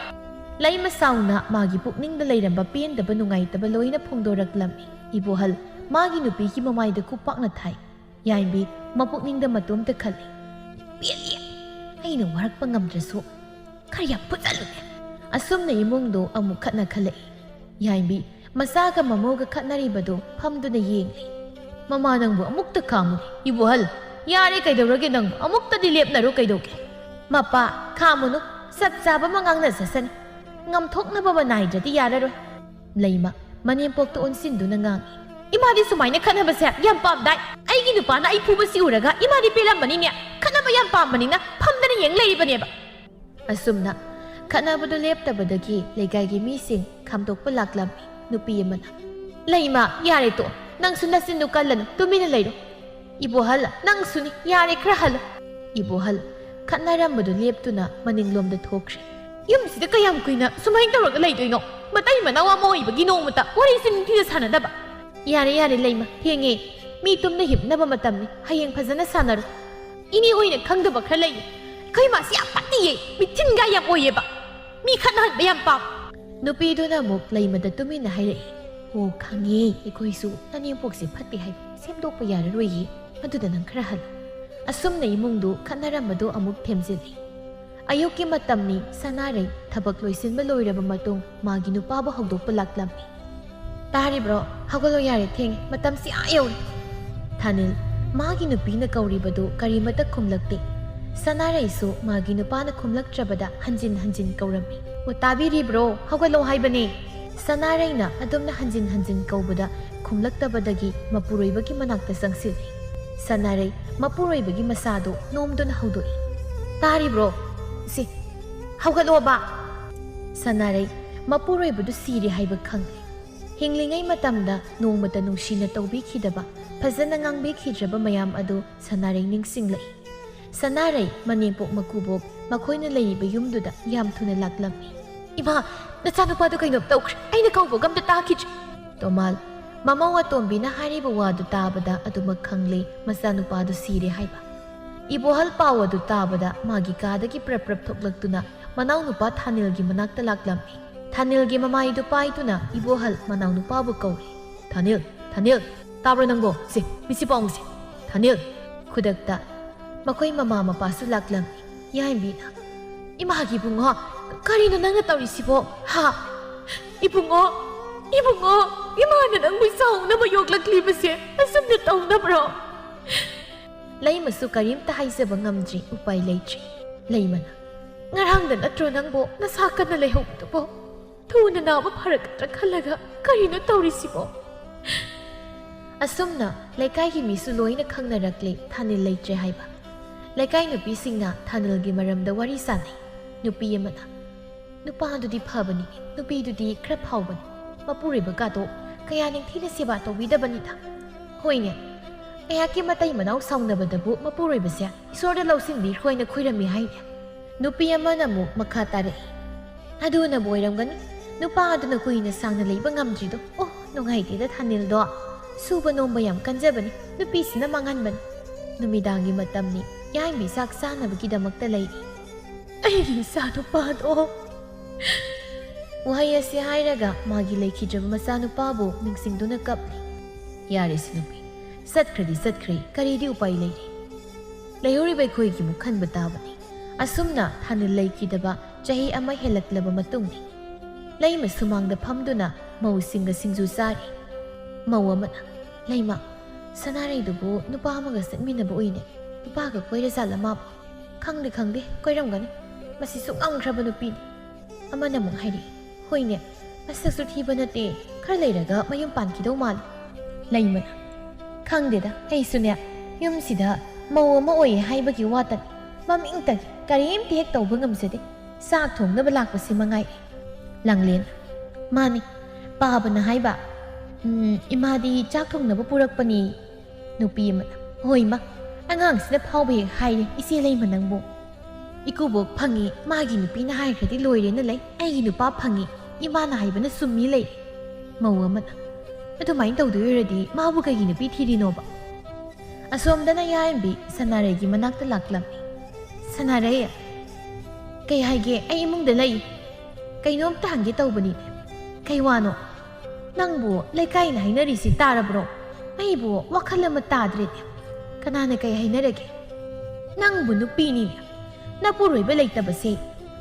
ꯂꯩꯃ ꯁꯥꯎꯅ ꯃꯥꯒꯤ ꯄꯨꯛꯅꯤꯡꯗ ꯂꯩꯔꯝꯕ ꯄꯦꯟꯗꯕ ꯅꯨꯡꯉꯥꯏꯇꯕ ꯂꯣꯏꯅ ꯐꯣꯡꯗꯣꯔꯛꯂꯝꯃꯤ꯫ ꯏꯕꯣꯍꯜ ꯃꯥꯒꯤ ꯅꯨꯄꯤꯒꯤ ꯃꯃꯥꯏꯗ ꯈꯨꯄꯥꯛꯅ ꯊꯥꯏ꯫ ꯌꯥꯏꯝꯕꯤ ꯃꯄꯨꯛꯅꯤꯡꯗ ꯃꯇꯣꯝꯇ ꯈꯜꯂꯤ, "ꯄꯦꯜꯂꯤ, ꯑꯩꯅ ꯋꯥꯔꯛꯄ ꯉꯝꯗ꯭ꯔꯁꯨ ꯈꯔ ꯌꯥꯝ ꯐꯨꯠꯆꯜꯂꯨꯅꯦ꯫" ꯑꯁꯨꯝꯅ ꯏꯃꯨꯡꯗꯣ ꯑꯃꯨꯛ ꯈꯠꯅ ꯈꯜꯂꯛꯏ꯫ ꯌꯥꯏꯝꯕꯤ ꯃꯆꯥꯒ ꯃꯃꯧꯒ ꯈꯠꯅꯔꯤꯕꯗꯨ ꯐꯝꯗꯨꯅ ꯌꯦꯡꯂꯤ꯫ "ꯃꯃꯥ, ꯅꯪꯕꯨ ꯑꯃꯨꯛꯇ ꯈꯥꯝꯃꯨꯅꯦ꯫ ꯏꯕꯣꯍꯜ, ꯌꯥꯔꯦ, ꯀꯩꯗꯧꯔꯒꯦ ꯅꯪꯕꯨ? ꯑꯃꯨꯛꯇꯗꯤ ꯂꯦꯞꯅꯔꯣ, ꯀꯩꯗꯧꯒꯦ?" "ꯃꯄꯥ, ꯈꯥꯝꯃꯨꯅꯨ, ꯆꯞ ꯆꯥꯕ ꯑꯃ ꯉꯥꯡꯅꯖꯁꯅꯤ꯫ ꯉꯝꯊꯣꯛꯅꯕ ꯑꯃ ꯅꯥꯏꯗ꯭ꯔꯗꯤ ꯌꯥꯔꯔꯣꯏ꯫" ꯂꯩꯃ ꯃꯅꯦꯝꯄꯣꯛꯇ ꯑꯣꯟꯁꯤꯟꯗꯨꯅ ꯉꯥꯡꯏ꯫ "ꯏꯃꯥꯗꯤ ꯁꯨꯃꯥꯏꯅ ꯈꯠꯅꯕꯁꯦ ꯌꯥꯝ ꯄꯥꯝꯗꯥꯏ꯫ ꯑꯩꯒꯤ ꯅꯨꯄꯥꯅ ꯑꯩ ꯐꯨꯕꯁꯤ ꯎꯔꯒ ꯏꯃꯥꯗꯤ ꯄꯦꯜꯂꯝꯕꯅꯤꯅꯦ꯫ ꯈꯠꯅꯕ ꯌꯥꯝ ꯄꯥꯝꯕꯅꯤꯅ ꯐꯝꯗꯅ ꯌꯦꯡ ꯂꯩꯔꯤꯕꯅꯦꯕ꯫" ꯑꯁꯨꯝꯅ ꯈꯠꯅꯕꯗꯨ ꯂꯦꯞꯇꯕꯗꯒꯤ ꯂꯩꯀꯥꯏꯒꯤ ꯃꯤꯁꯤꯡ ꯈꯥꯝꯗꯣꯛꯄ ꯂꯥꯛꯂꯝꯃꯤ꯫ ꯅꯨꯄꯤ ꯑꯃꯅ, "ꯂꯩꯃ, ꯌꯥꯔꯦ ꯇꯣꯛꯑꯣ꯫ ꯅꯪꯁꯨ ꯅꯆꯤꯟꯗꯨ ꯀꯜꯂꯅꯨ, ꯇꯨꯃꯤꯟꯅ ꯂꯩꯔꯣ꯫ ꯏꯕꯣꯍꯜ, ꯅꯪꯁꯨꯅꯤ, ꯌꯥꯔꯦ, ꯈꯔ ꯍꯜꯂꯨ꯫" ꯏꯕꯣꯍꯜ ꯈꯠꯅꯔꯝꯕꯗꯨ ꯂꯦꯞꯇꯨꯅ ꯃꯅꯤꯡꯂꯣꯝꯗ ꯊꯣꯛꯈ꯭ꯔꯦ꯫ "ꯌꯨꯝꯁꯤꯗ ꯀꯌꯥꯝ ꯀꯨꯏꯅ ꯁꯨꯃꯥꯏꯅ ꯇꯧꯔꯒ ꯂꯩꯗꯣꯏꯅꯣ? ꯃꯇꯩ ꯃꯅꯥꯎ ꯑꯃ ꯑꯣꯏꯕꯒꯤ ꯅꯣꯡꯃꯇ ꯋꯥꯔꯤꯁꯤ ꯅꯤꯡꯊꯤꯅ ꯁꯥꯟꯅꯗꯕ꯫" "ꯌꯥꯔꯦ, ꯌꯥꯔꯦ, ꯂꯩꯃ, ꯊꯦꯡꯉꯦ꯫ ꯃꯤ ꯇꯨꯝꯅ ꯍꯤꯞꯅꯕ ꯃꯇꯝꯅꯤ꯫ ꯍꯌꯦꯡ ꯐꯖꯅ ꯁꯥꯟꯅꯔꯣ꯫" "ꯏꯅꯦ ꯍꯣꯏꯅ ꯈꯪꯗꯕ ꯈꯔ ꯂꯩꯌꯦ꯫ ꯑꯩꯈꯣꯏ ꯃꯥꯁꯤ ꯌꯥꯝ ꯐꯠꯇꯤꯌꯦ, ꯃꯤꯊꯤꯟꯒꯥꯏ ꯌꯥꯝ ꯑꯣꯏꯌꯦꯕ꯫ ꯃꯤ ꯈꯠꯅꯍꯟꯕ ꯌꯥꯝ ꯄꯥꯝ꯫" ꯅꯨꯄꯤꯗꯨꯅ ꯑꯃꯨꯛ ꯂꯩꯃꯗ ꯇꯨꯃꯤꯟꯅ ꯍꯥꯏꯔꯛꯏ, "ꯑꯣ, ꯈꯪꯉꯦ, ꯑꯩꯈꯣꯏꯁꯨ ꯅꯅꯦꯝꯄꯣꯛꯁꯦ ꯐꯠꯇꯦ ꯍꯥꯏꯕ ꯁꯦꯝꯗꯣꯛꯄ ꯌꯥꯔꯔꯣꯏꯌꯦ꯫ ꯑꯗꯨꯗ ꯅꯪ ꯈꯔ ꯍꯜꯂꯨ꯫" ꯑꯁꯨꯝꯅ ꯏꯃꯨꯡꯗꯨ ꯈꯠꯅꯔꯝꯕꯗꯨ ꯑꯃꯨꯛ ꯊꯦꯝꯖꯤꯜꯂꯤ꯫ ꯑꯌꯨꯛꯀꯤ ꯃꯇꯝꯅꯤ꯫ ꯁꯅꯥꯔꯩ ꯊꯕꯛ ꯂꯣꯏꯁꯤꯟꯕ ꯂꯣꯏꯔꯕ ꯃꯇꯨꯡ ꯃꯥꯒꯤ ꯅꯨꯄꯥꯕꯨ ꯍꯧꯗꯣꯛꯄ ꯂꯥꯛꯂꯝꯃꯤ꯫ "ꯇꯥꯔꯤꯕ꯭ꯔꯣ? ꯍꯧꯒꯠꯂꯣ ꯌꯥꯔꯦ, ꯊꯦꯡꯉꯦ, ꯃꯇꯝꯁꯤ ꯑꯥ ꯌꯧꯔꯦ꯫" ꯊꯥꯅꯤꯜ ꯃꯥꯒꯤ ꯅꯨꯄꯤꯅ ꯀꯧꯔꯤꯕꯗꯨ ꯀꯔꯤꯃꯠꯇ ꯈꯨꯝꯂꯛꯇꯦ꯫ ꯁꯅꯥꯔꯩꯁꯨ ꯃꯥꯒꯤ ꯅꯨꯄꯥꯅ ꯈꯨꯝꯂꯛꯇ꯭ꯔꯕꯗ ꯍꯟꯖꯤꯟ ꯍꯟꯖꯤꯟ ꯀꯧꯔꯝꯃꯤ꯫ "ꯑꯣ, ꯇꯥꯕꯤꯔꯤꯕ꯭ꯔꯣ? ꯍꯧꯒꯠꯂꯣ ꯍꯥꯏꯕꯅꯦ꯫" ꯁꯅꯥꯔꯩꯅ ꯑꯗꯨꯝꯅ ꯍꯟꯖꯤꯟ ꯍꯟꯖꯤꯟ ꯀꯧꯕꯗ ꯈꯨꯝꯂꯛꯇꯕꯗꯒꯤ ꯃꯄꯨꯔꯣꯏꯕꯒꯤ ꯃꯅꯥꯛꯇ ꯆꯪꯁꯤꯜꯂꯤ꯫ ꯁꯅꯥꯔꯩ ꯃꯄꯨꯔꯣꯏꯕꯒꯤ ꯃꯁꯥꯗꯨ ꯅꯣꯝꯗꯨꯅ ꯍꯧꯗꯣꯛꯏ꯫ "ꯇꯥꯔꯤꯕ꯭ꯔꯣ? ꯁꯤ, ꯍꯧꯒꯠꯂꯣꯕ!" ꯁꯅꯥꯔꯩ ꯃꯄꯨꯔꯣꯏꯕꯗꯨ ꯁꯤꯔꯦ ꯍꯥꯏꯕ ꯈꯪꯂꯦ꯫ ꯍꯤꯡꯂꯤꯉꯩ ꯃꯇꯝꯗ ꯅꯣꯡꯃꯇ ꯅꯨꯡꯁꯤꯅ ꯇꯧꯕꯤꯈꯤꯗꯕ, ꯐꯖꯅ ꯉꯥꯡꯕꯤꯈꯤꯗ꯭ꯔꯕ ꯃꯌꯥꯝ ꯑꯗꯨ ꯁꯅꯥꯔꯩ ꯅꯤꯡꯁꯤꯡꯂꯛꯏ꯫ ꯁꯅꯥꯔꯩ ꯃꯅꯦꯝꯄꯣꯛ ꯃꯀꯨꯕꯣꯛ ꯃꯈꯣꯏꯅ ꯂꯩꯔꯤꯕ ꯌꯨꯝꯗꯨꯗ ꯌꯥꯝ ꯊꯨꯅ ꯂꯥꯛꯂꯝꯃꯤ꯫ "ꯏꯃꯥ, ꯅꯆꯥꯅꯨꯄꯥꯗꯨ ꯀꯩꯅꯣꯝ ꯇꯧꯈ꯭ꯔꯦ꯫ ꯑꯩꯅ ꯀꯧꯕꯒ ꯑꯝꯇ ꯇꯥꯈꯤꯗ꯭ꯔꯦ꯫" ꯇꯣꯃꯥꯜ ꯃꯃꯧ ꯑꯇꯣꯝꯕꯤꯅ ꯍꯥꯏꯔꯤꯕ ꯋꯥꯗꯨ ꯇꯥꯕꯗ ꯑꯗꯨꯃꯛ ꯈꯪꯂꯦ ꯃꯆꯥꯅꯨꯄꯥꯗꯨ ꯁꯤꯔꯦ ꯍꯥꯏꯕ꯫ ꯏꯕꯣꯍꯜ ꯄꯥꯎ ꯑꯗꯨ ꯇꯥꯕꯗ ꯃꯥꯒꯤ ꯀꯥꯗꯒꯤ ꯄ꯭ꯔꯞ ꯄ꯭ꯔꯞ ꯊꯣꯛꯂꯛꯇꯨꯅ ꯃꯅꯥꯎꯅꯨꯄꯥ ꯊꯥꯅꯤꯜꯒꯤ ꯃꯅꯥꯛꯇ ꯂꯥꯛꯂꯝꯃꯤ꯫ ꯊꯥꯅꯤꯜꯒꯤ ꯃꯃꯥꯏꯗꯨ ꯄꯥꯏꯗꯨꯅ ꯏꯕꯣꯍꯜ ꯃꯅꯥꯎꯅꯨꯄꯥꯕꯨ ꯀꯧꯔꯤ꯫ "ꯊꯥꯅꯤꯜ, ꯊꯥꯅꯤꯜ, ꯇꯥꯕ꯭ꯔꯣ ꯅꯪꯕꯣ? ꯁꯦ, ꯃꯤꯠꯁꯤ ꯄꯥꯡꯉꯨꯁꯦ꯫ ꯊꯥꯅꯤꯜ!" ꯈꯨꯗꯛꯇ ꯃꯈꯣꯏ ꯃꯃꯥ ꯃꯄꯥꯁꯨ ꯂꯥꯛꯂꯝꯃꯤ꯫ ꯌꯥꯏꯝꯕꯤꯅ, "ꯏꯃꯥꯒꯤ ꯏꯕꯨꯡꯉꯣ, ꯀꯔꯤꯅꯣ ꯅꯪꯅ ꯇꯧꯔꯤꯁꯤꯕꯣ? ꯍꯥ? ꯏꯕꯨꯡꯉꯣ, ꯏꯕꯨꯡꯉꯣ, ꯏꯃꯥꯅ ꯅꯪꯕꯨ ꯆꯥꯎꯅꯕ ꯌꯣꯛꯂꯛꯂꯤꯕꯁꯦ ꯑꯁꯨꯝꯅ ꯇꯧꯅꯕ꯭ꯔꯣ?" ꯂꯩꯃꯁꯨ ꯀꯔꯤꯝꯇ ꯍꯥꯏꯖꯕ ꯉꯝꯗ꯭ꯔꯤ, ꯎꯄꯥꯏ ꯂꯩꯇ꯭ꯔꯤ꯫ ꯂꯩꯃꯅ, "ꯉꯔꯥꯡꯗ ꯅꯠꯇ꯭ꯔꯣ ꯅꯪꯕꯨ ꯅꯁꯥ ꯀꯟꯅ ꯂꯩꯍꯧꯕꯗꯨꯕꯣ? ꯊꯨꯅ ꯅꯥꯕ ꯐꯔꯛꯀꯗ꯭ꯔꯥ ꯈꯜꯂꯒ ꯀꯔꯤꯅꯣ ꯇꯧꯔꯤꯁꯤꯕꯣ?" ꯑꯁꯨꯝꯅ ꯂꯩꯀꯥꯏꯒꯤ ꯃꯤꯁꯨ ꯂꯣꯏꯅ ꯈꯪꯅꯔꯛꯂꯦ ꯊꯥꯅꯤꯜ ꯂꯩꯇ꯭ꯔꯦ ꯍꯥꯏꯕ꯫ ꯂꯩꯀꯥꯏ ꯅꯨꯄꯤꯁꯤꯡꯅ ꯊꯥꯅꯤꯜꯒꯤ ꯃꯔꯝꯗ ꯋꯥꯔꯤ ꯁꯥꯟꯅꯩ꯫ ꯅꯨꯄꯤ ꯑꯃꯅ, "ꯅꯨꯄꯥꯗꯨꯗꯤ ꯐꯕꯅꯤ, ꯅꯨꯄꯤꯗꯨꯗꯤ ꯈꯔ ꯐꯥꯎꯕꯅꯤ꯫ ꯃꯄꯨꯔꯣꯏꯕꯒꯗꯣ ꯀꯌꯥ ꯅꯤꯡꯊꯤꯅ ꯁꯦꯕꯥ ꯇꯧꯕꯤꯗꯕꯅꯤꯗ꯫ ꯍꯣꯏꯅꯦ, ꯉꯥꯏꯍꯥꯛꯀꯤ ꯃꯇꯩ ꯃꯅꯥꯎ ꯁꯥꯎꯅꯕꯗꯕꯨ ꯃꯄꯨꯔꯣꯏꯕꯁꯦ ꯏꯁꯣꯔꯗ ꯂꯧꯁꯤꯟꯕꯤꯈ꯭ꯔꯣꯅ ꯈꯣꯏꯔꯝꯃꯤ ꯍꯥꯏꯅꯦ꯫" ꯅꯨꯄꯤ ꯑꯃꯅ ꯑꯃꯨꯛ ꯃꯈꯥ ꯇꯥꯔꯛꯏ, "ꯑꯗꯨꯅꯕꯨ ꯑꯣꯏꯔꯝꯒꯅꯤ ꯅꯨꯄꯥ ꯑꯗꯨꯅ ꯀꯨꯏꯅ ꯁꯥꯡꯅ ꯂꯩꯕ ꯉꯝꯗ꯭ꯔꯤꯗꯣ꯫ ꯑꯣ, ꯅꯨꯡꯉꯥꯏꯇꯦꯗ ꯊꯥꯅꯤꯜꯗꯣ꯫ ꯁꯨꯕ ꯅꯣꯝꯕ ꯌꯥꯝ ꯀꯟꯖꯕꯅꯤ, ꯅꯨꯄꯤꯁꯤꯅ ꯃꯥꯡꯍꯟꯕꯅꯤ꯫ ꯅꯨꯃꯤꯗꯥꯡꯒꯤ ꯃꯇꯝꯅꯤ, ꯌꯥꯏꯝꯕꯤ ꯆꯥꯛ ꯆꯥꯅꯕꯒꯤꯗꯃꯛꯇ ꯂꯩꯔꯤ꯫" "ꯑꯩꯒꯤ ꯏꯆꯥ ꯅꯨꯄꯥꯗꯣ!" ꯋꯥꯍꯩ ꯑꯁꯤ ꯍꯥꯏꯔꯒ ꯃꯥꯒꯤ ꯂꯩꯈꯤꯗ꯭ꯔꯕ ꯃꯆꯥꯅꯨꯄꯥꯕꯨ ꯅꯤꯡꯁꯤꯡꯗꯨꯅ ꯀꯞꯂꯤ꯫ "ꯌꯥꯔꯦꯁꯦ ꯅꯨꯄꯤ, ꯆꯠꯈ꯭ꯔꯗꯤ ꯆꯠꯈ꯭ꯔꯦ, ꯀꯔꯤꯗꯤ ꯎꯄꯥꯏ ꯂꯩꯔꯤ? ꯂꯩꯍꯧꯔꯤꯕ ꯑꯩꯈꯣꯏꯒꯤꯕꯨ ꯈꯟꯕ ꯇꯥꯕꯅꯤ꯫" ꯑꯁꯨꯝꯅ ꯊꯥꯅꯤꯜ ꯂꯩꯈꯤꯗꯕ ꯆꯍꯤ ꯑꯃ ꯍꯦꯜꯂꯛꯂꯕ ꯃꯇꯨꯡꯅꯤ꯫ ꯂꯩꯃ ꯁꯨꯃꯥꯡꯗ ꯐꯝꯗꯨꯅ ꯃꯧꯁꯤꯡꯒ ꯁꯤꯡꯖꯨ ꯆꯥꯔꯤ꯫ ꯃꯧ ꯑꯃꯅ, "ꯂꯩꯃ, ꯁꯅꯥꯔꯩꯗꯨꯕꯨ ꯅꯨꯄꯥ ꯑꯃꯒ ꯆꯠꯃꯤꯟꯅꯕ ꯎꯏꯅꯦ꯫ ꯅꯨꯄꯥꯒ ꯀꯣꯏꯔꯖꯥꯠꯂ ꯃꯥꯕꯨ?" "ꯈꯪꯗꯦ, ꯈꯪꯗꯦ, ꯀꯣꯏꯔꯝꯒꯅꯤ꯫ ꯃꯁꯤꯁꯨ ꯉꯝꯈ꯭ꯔꯕ ꯅꯨꯄꯤꯅꯤ꯫" ꯑꯃꯅ ꯑꯃꯨꯛ ꯍꯥꯏꯔꯛꯏ, "ꯍꯣꯏꯅꯦ, ꯃꯁꯛꯁꯨ ꯊꯤꯕ ꯅꯠꯇꯦ, ꯈꯔ ꯂꯩꯔꯒ ꯃꯌꯨꯝ ꯄꯥꯟꯈꯤꯗꯧ ꯃꯥꯜꯂꯤ꯫" ꯂꯩꯃꯅ, "ꯈꯪꯗꯦꯗ, ꯑꯩꯁꯨꯅꯦ, ꯌꯨꯝꯁꯤꯗ ꯃꯧ ꯑꯃ ꯑꯣꯏꯌꯦ ꯍꯥꯏꯕꯒꯤ ꯋꯥꯇꯅꯤ, ꯃꯃꯤꯡꯇꯒꯤ ꯀꯔꯤꯝꯇ ꯍꯦꯛ ꯇꯧꯕ ꯉꯝꯖꯗꯦ, ꯆꯥꯛ ꯊꯣꯡꯅꯕ ꯂꯥꯛꯄꯁꯤ ꯃꯉꯥꯏ꯫" ꯂꯥꯡꯂꯦꯟ, "ꯃꯥꯅꯤ, ꯄꯥꯕꯅ ꯍꯥꯏꯕ, ꯎꯝ, ꯏꯃꯥꯗꯤ ꯆꯥꯛ ꯊꯣꯡꯅꯕ ꯄꯨꯔꯛꯄꯅꯤ꯫" ꯅꯨꯄꯤ ꯑꯃꯅ, "ꯍꯣꯏ ꯃꯥ, ꯑꯉꯥꯡꯁꯤꯅ ꯐꯥꯎꯕ ꯍꯦꯛ ꯍꯥꯏꯔꯦ, ꯏꯆꯦ ꯂꯩꯃ ꯅꯪꯕꯨ꯫ ꯏꯀꯨꯕꯣꯛ ꯐꯪꯉꯤ, ꯃꯥꯒꯤ ꯅꯨꯄꯤꯅ ꯍꯥꯏꯈ꯭ꯔꯗꯤ ꯂꯣꯏꯔꯦꯅ ꯂꯩ, ꯑꯩꯒꯤ ꯅꯨꯄꯥ ꯐꯪꯉꯤ, ꯏꯃꯥꯅ ꯍꯥꯏꯕꯅ ꯆꯨꯝꯃꯤ ꯂꯩ꯫" ꯃꯧ ꯑꯃꯅ, "ꯑꯗꯨꯃꯥꯏꯅ ꯇꯧꯗꯣꯏ ꯑꯣꯏꯔꯗꯤ ꯃꯥꯕꯨ ꯀꯩꯒꯤ ꯅꯨꯄꯤ ꯊꯤꯔꯤꯅꯣꯕ?" ꯑꯁꯣꯝꯗꯅ ꯌꯥꯏꯝꯕꯤ ꯁꯅꯥꯔꯩꯒꯤ ꯃꯅꯥꯛꯇ ꯂꯥꯛꯂꯝꯃꯤ꯫ "ꯁꯅꯥꯔꯩ, ꯀꯩ ꯍꯥꯏꯒꯦ? ꯑꯩ ꯏꯃꯨꯡꯗ ꯂꯩ꯫ ꯀꯩꯅꯣꯝꯇ ꯍꯪꯒꯦ ꯇꯧꯕꯅꯤ꯫" "ꯀꯩ ꯋꯥꯅꯣ? ꯅꯪꯕꯨ ꯂꯩꯀꯥꯏꯅ ꯍꯥꯏꯅꯔꯤꯁꯤ ꯇꯥꯔꯕ꯭ꯔꯣ? ꯑꯩꯕꯨ ꯋꯥꯈꯜ ꯑꯃ ꯇꯥꯗ꯭ꯔꯦꯅꯦ꯫ ꯀꯅꯥꯅ ꯀꯩ ꯍꯥꯏꯅꯔꯒꯦ? ꯅꯪꯕꯨ ꯅꯨꯄꯤꯅꯤꯅꯦ꯫ ꯅꯄꯨꯔꯣꯏꯕ ꯂꯩꯇꯕꯁꯦ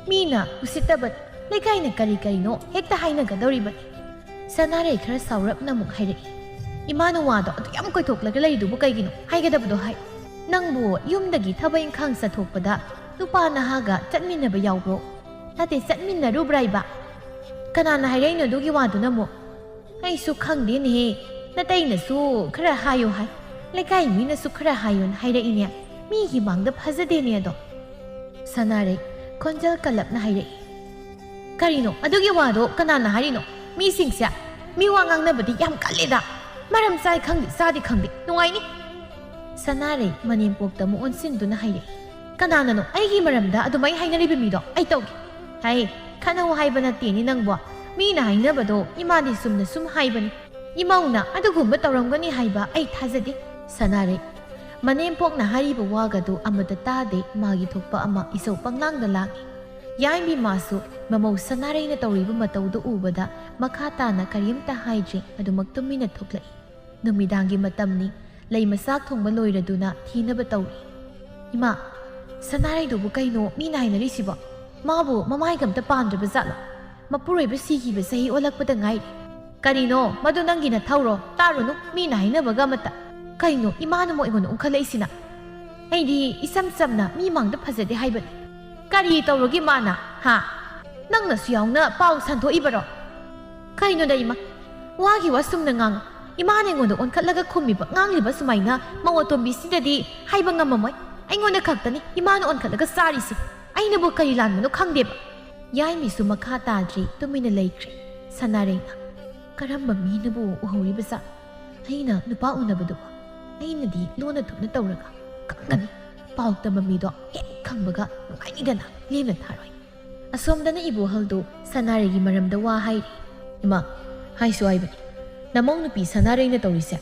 ꯃꯤꯅ ꯎꯁꯤꯠꯇꯕꯅꯤ, ꯂꯩꯀꯥꯏꯅ ꯀꯔꯤ ꯀꯔꯤꯅꯣ ꯍꯦꯛꯇ ꯍꯥꯏꯅꯒꯗꯧꯔꯤꯕꯅꯤ꯫" ꯁꯅꯥꯔꯩ ꯈꯔ ꯁꯥꯎꯔꯞꯅ ꯑꯃꯨꯛ ꯍꯥꯏꯔꯛꯏ, "ꯏꯃꯥꯅ ꯋꯥꯗꯣ ꯑꯗꯨ ꯌꯥꯝ ꯀꯣꯏꯊꯣꯛꯂꯒ ꯂꯩꯔꯤꯗꯨꯕꯨ ꯀꯩꯒꯤꯅꯣ? ꯍꯥꯏꯒꯗꯕꯗꯣ ꯍꯥꯏ꯫ ꯅꯪꯕꯨ ꯌꯨꯝꯗꯒꯤ ꯊꯕꯛ ꯏꯪꯈꯥꯡ ꯆꯠꯊꯣꯛꯄꯗ ꯅꯨꯄꯥ ꯅꯍꯥꯒ ꯆꯠꯃꯤꯟꯅꯕ ꯌꯥꯎꯕ꯭ꯔꯣ? ꯅꯠꯇꯦ, ꯆꯠꯃꯤꯟꯅꯔꯨꯕ꯭ꯔꯥ ꯍꯥꯏꯕ? ꯀꯅꯥꯅ ꯍꯥꯏꯔꯛꯏꯅꯣ ꯑꯗꯨꯒꯤ ꯋꯥꯗꯨꯅ ꯑꯃꯨꯛ? ꯑꯩꯁꯨ ꯈꯪꯗꯦꯅꯦꯍꯦ꯫ ꯅꯇꯩꯅꯁꯨ ꯈꯔ ꯍꯥꯏꯌꯨ ꯍꯥꯏ, ꯂꯩꯀꯥꯏ ꯃꯤꯅꯁꯨ ꯈꯔ ꯍꯥꯏꯌꯨꯅ ꯍꯥꯏꯔꯛꯏꯅꯦ꯫ ꯃꯤꯒꯤ ꯃꯥꯡꯗ ꯐꯖꯗꯦꯅꯦ ꯑꯗꯣ꯫ ꯁꯅꯥꯔꯩ ꯈꯣꯟꯖꯦꯜ ꯀꯜꯂꯞꯅ ꯍꯥꯏꯔꯛꯏ꯫ ꯀꯔꯤꯅꯣ? ꯑꯗꯨꯒꯤ ꯋꯥꯗꯣ ꯀꯅꯥꯅ ꯍꯥꯏꯔꯤꯅꯣ? ꯃꯤꯁꯤꯡꯁꯦ ꯃꯤ ꯋꯥ ꯉꯥꯡꯅꯕꯗꯤ ꯌꯥꯝ ꯀꯜꯂꯦꯗ꯫ ꯃꯔꯝ ꯆꯥꯏ ꯈꯪꯗꯦ, ꯆꯥꯗꯦ ꯈꯪꯗꯦ꯫ ꯅꯨꯡꯉꯥꯏꯅꯤ꯫ ꯁꯅꯥꯔꯩ ꯃꯅꯦꯝꯄꯣꯛꯇ ꯑꯃꯨꯛ ꯑꯣꯟꯁꯤꯟꯗꯨꯅ ꯍꯥꯏꯔꯛꯏ꯫ ꯀꯅꯥꯅꯅꯣ ꯑꯩꯒꯤ ꯃꯔꯝꯗ ꯑꯗꯨꯃꯥꯏꯅ ꯍꯥꯏꯅꯔꯤꯕ ꯃꯤꯗꯣ? ꯑꯩ ꯇꯧꯒꯦ꯫ ꯍꯥꯏ, ꯈꯠꯅꯧ ꯍꯥꯏꯕ ꯅꯠꯇꯦꯅꯦ ꯅꯪꯕꯣ꯫ ꯃꯤꯅ ꯍꯥꯏꯅꯕꯗꯣ ꯏꯃꯥꯗꯤ ꯆꯨꯝꯅ ꯁꯨꯝ ꯍꯥꯏꯕꯅꯤ꯫ ꯏꯃꯧꯅ ꯑꯗꯨꯒꯨꯝꯕ ꯇꯧꯔꯝꯒꯅꯤ ꯍꯥꯏꯕ ꯑꯩ ꯊꯥꯖꯗꯦ꯫ ꯁꯅꯥꯔꯩ ꯃꯅꯦꯝꯄꯣꯛꯅ ꯍꯥꯏꯔꯤꯕ ꯋꯥꯒꯗꯨ ꯑꯃꯠꯇ ꯇꯥꯗꯦ, ꯃꯥꯒꯤ ꯊꯣꯛꯄ ꯑꯃ ꯏꯁꯧ ꯄꯪꯂꯥꯡꯗ ꯂꯥꯡꯏ꯫ ꯌꯥꯏꯃꯕꯤ ꯃꯥꯁꯨ ꯃꯃꯧ ꯁꯅꯥꯔꯩꯅ ꯇꯧꯔꯤꯕ ꯃꯇꯧꯗꯨ ꯎꯕꯗ ꯃꯈꯥ ꯇꯥꯅ ꯀꯔꯤꯝꯇ ꯍꯥꯏꯗ꯭ꯔꯦ, ꯑꯗꯨꯃꯛ ꯇꯨꯃꯤꯟꯅ ꯊꯣꯛꯂꯛꯏ꯫ ꯅꯨꯃꯤꯗꯥꯡꯒꯤ ꯃꯇꯝꯅꯤ, ꯂꯩ ꯃꯆꯥꯛ ꯊꯣꯡꯕ ꯂꯣꯏꯔꯗꯨꯅ ꯊꯤꯅꯕ ꯇꯧꯔꯤ꯫ ꯏꯃꯥ, ꯁꯅꯥꯔꯩꯗꯨꯕꯨ ꯀꯩꯅꯣ ꯃꯤꯅ ꯍꯥꯏꯅꯔꯤꯁꯤꯕꯣ? ꯃꯥꯕꯨ ꯃꯃꯥꯏꯒ ꯑꯝꯇ ꯄꯥꯟꯗ꯭ꯔꯕ ꯖꯥꯠꯂꯣ? ꯃꯄꯨꯔꯣꯏꯕ ꯁꯤꯈꯤꯕ ꯆꯍꯤ ꯑꯣꯜꯂꯛꯄꯗ ꯉꯥꯏꯔꯤ꯫ ꯀꯔꯤꯅꯣ? ꯃꯗꯨ ꯅꯪꯒꯤ ꯅꯊꯧꯔꯣ? ꯇꯥꯔꯨꯅꯨ, ꯃꯤꯅ ꯍꯥꯏꯅꯕꯒ ꯑꯃꯠꯇ꯫ ꯀꯩꯅꯣ ꯏꯃꯥꯅ ꯑꯃꯨꯛ ꯑꯩꯉꯣꯟꯗ ꯑꯣꯟꯈꯠꯂꯛꯏꯁꯤꯅ? ꯑꯩꯗꯤ ꯏꯆꯝ ꯆꯝꯅ ꯃꯤ ꯃꯥꯡꯗ ꯐꯖꯗꯦ ꯍꯥꯏꯕꯅꯤ꯫ ꯀꯔꯤ ꯇꯧꯔꯒꯦ ꯃꯥꯅ? ꯍꯥ? ꯅꯪꯅꯁꯨ ꯌꯥꯎꯅ ꯄꯥꯎ ꯁꯟꯗꯣꯛꯏꯕꯔꯣ? ꯀꯩꯅꯣꯗ ꯏꯃꯥ? ꯋꯥꯒꯤ ꯋꯥ ꯁꯨꯝꯅ ꯉꯥꯡꯉꯨ꯫ ꯏꯃꯥꯅ ꯑꯩꯉꯣꯟꯗ ꯑꯣꯟꯈꯠꯂꯒ ꯈꯨꯝꯃꯤꯕ, ꯉꯥꯡꯂꯤꯕ ꯁꯨꯃꯥꯏꯅ ꯃꯧ ꯑꯇꯣꯝꯕꯤꯁꯤꯗꯗꯤ ꯍꯥꯏꯕ ꯉꯝꯃꯝꯃꯣꯏ꯫ ꯑꯩꯉꯣꯟꯗ ꯈꯛꯇꯅꯤ ꯏꯃꯥꯅ ꯑꯣꯟꯈꯠꯂꯒ ꯆꯥꯔꯤꯁꯦ꯫ ꯑꯩꯅꯕꯨ ꯀꯔꯤ ꯂꯥꯟꯕꯅꯣ ꯈꯪꯗꯦꯕ꯫ ꯌꯥꯏꯃꯤꯁꯨ ꯃꯈꯥ ꯇꯥꯗ꯭ꯔꯤ, ꯇꯨꯃꯤꯟꯅ ꯂꯩꯈ꯭ꯔꯦ꯫ ꯁꯅꯥꯔꯩꯅ, "ꯀꯔꯝꯕ ꯃꯤꯅꯕꯨ ꯎꯍꯧꯔꯤꯕ ꯖꯥꯠ? ꯑꯩꯅ ꯅꯨꯄꯥ ꯎꯅꯕꯗꯨꯕꯨ? ꯑꯩꯅꯗꯤ ꯂꯣꯟꯅ ꯊꯨꯞꯅ ꯇꯧꯔꯒ ꯈꯪꯒꯅꯤ꯫ ꯄꯥꯎ ꯇꯝꯕ ꯃꯤꯗꯣ ꯍꯦꯛ ꯈꯪꯕꯒ ꯅꯨꯡꯉꯥꯏꯅꯤꯗꯅ ꯂꯦꯝꯅ ꯊꯥꯔꯣꯏ꯫" ꯑꯁꯣꯝꯗꯅ ꯏꯕꯣꯍꯜꯗꯨ ꯁꯅꯥꯔꯩꯒꯤ ꯃꯔꯝꯗ ꯋꯥ ꯍꯥꯏꯔꯤ꯫ "ꯏꯃꯥ, ꯍꯥꯏꯁꯨ ꯍꯥꯏꯕꯅꯤ, ꯅꯃꯧ ꯅꯨꯄꯤ ꯁꯅꯥꯔꯩꯅ ꯇꯧꯔꯤꯁꯦ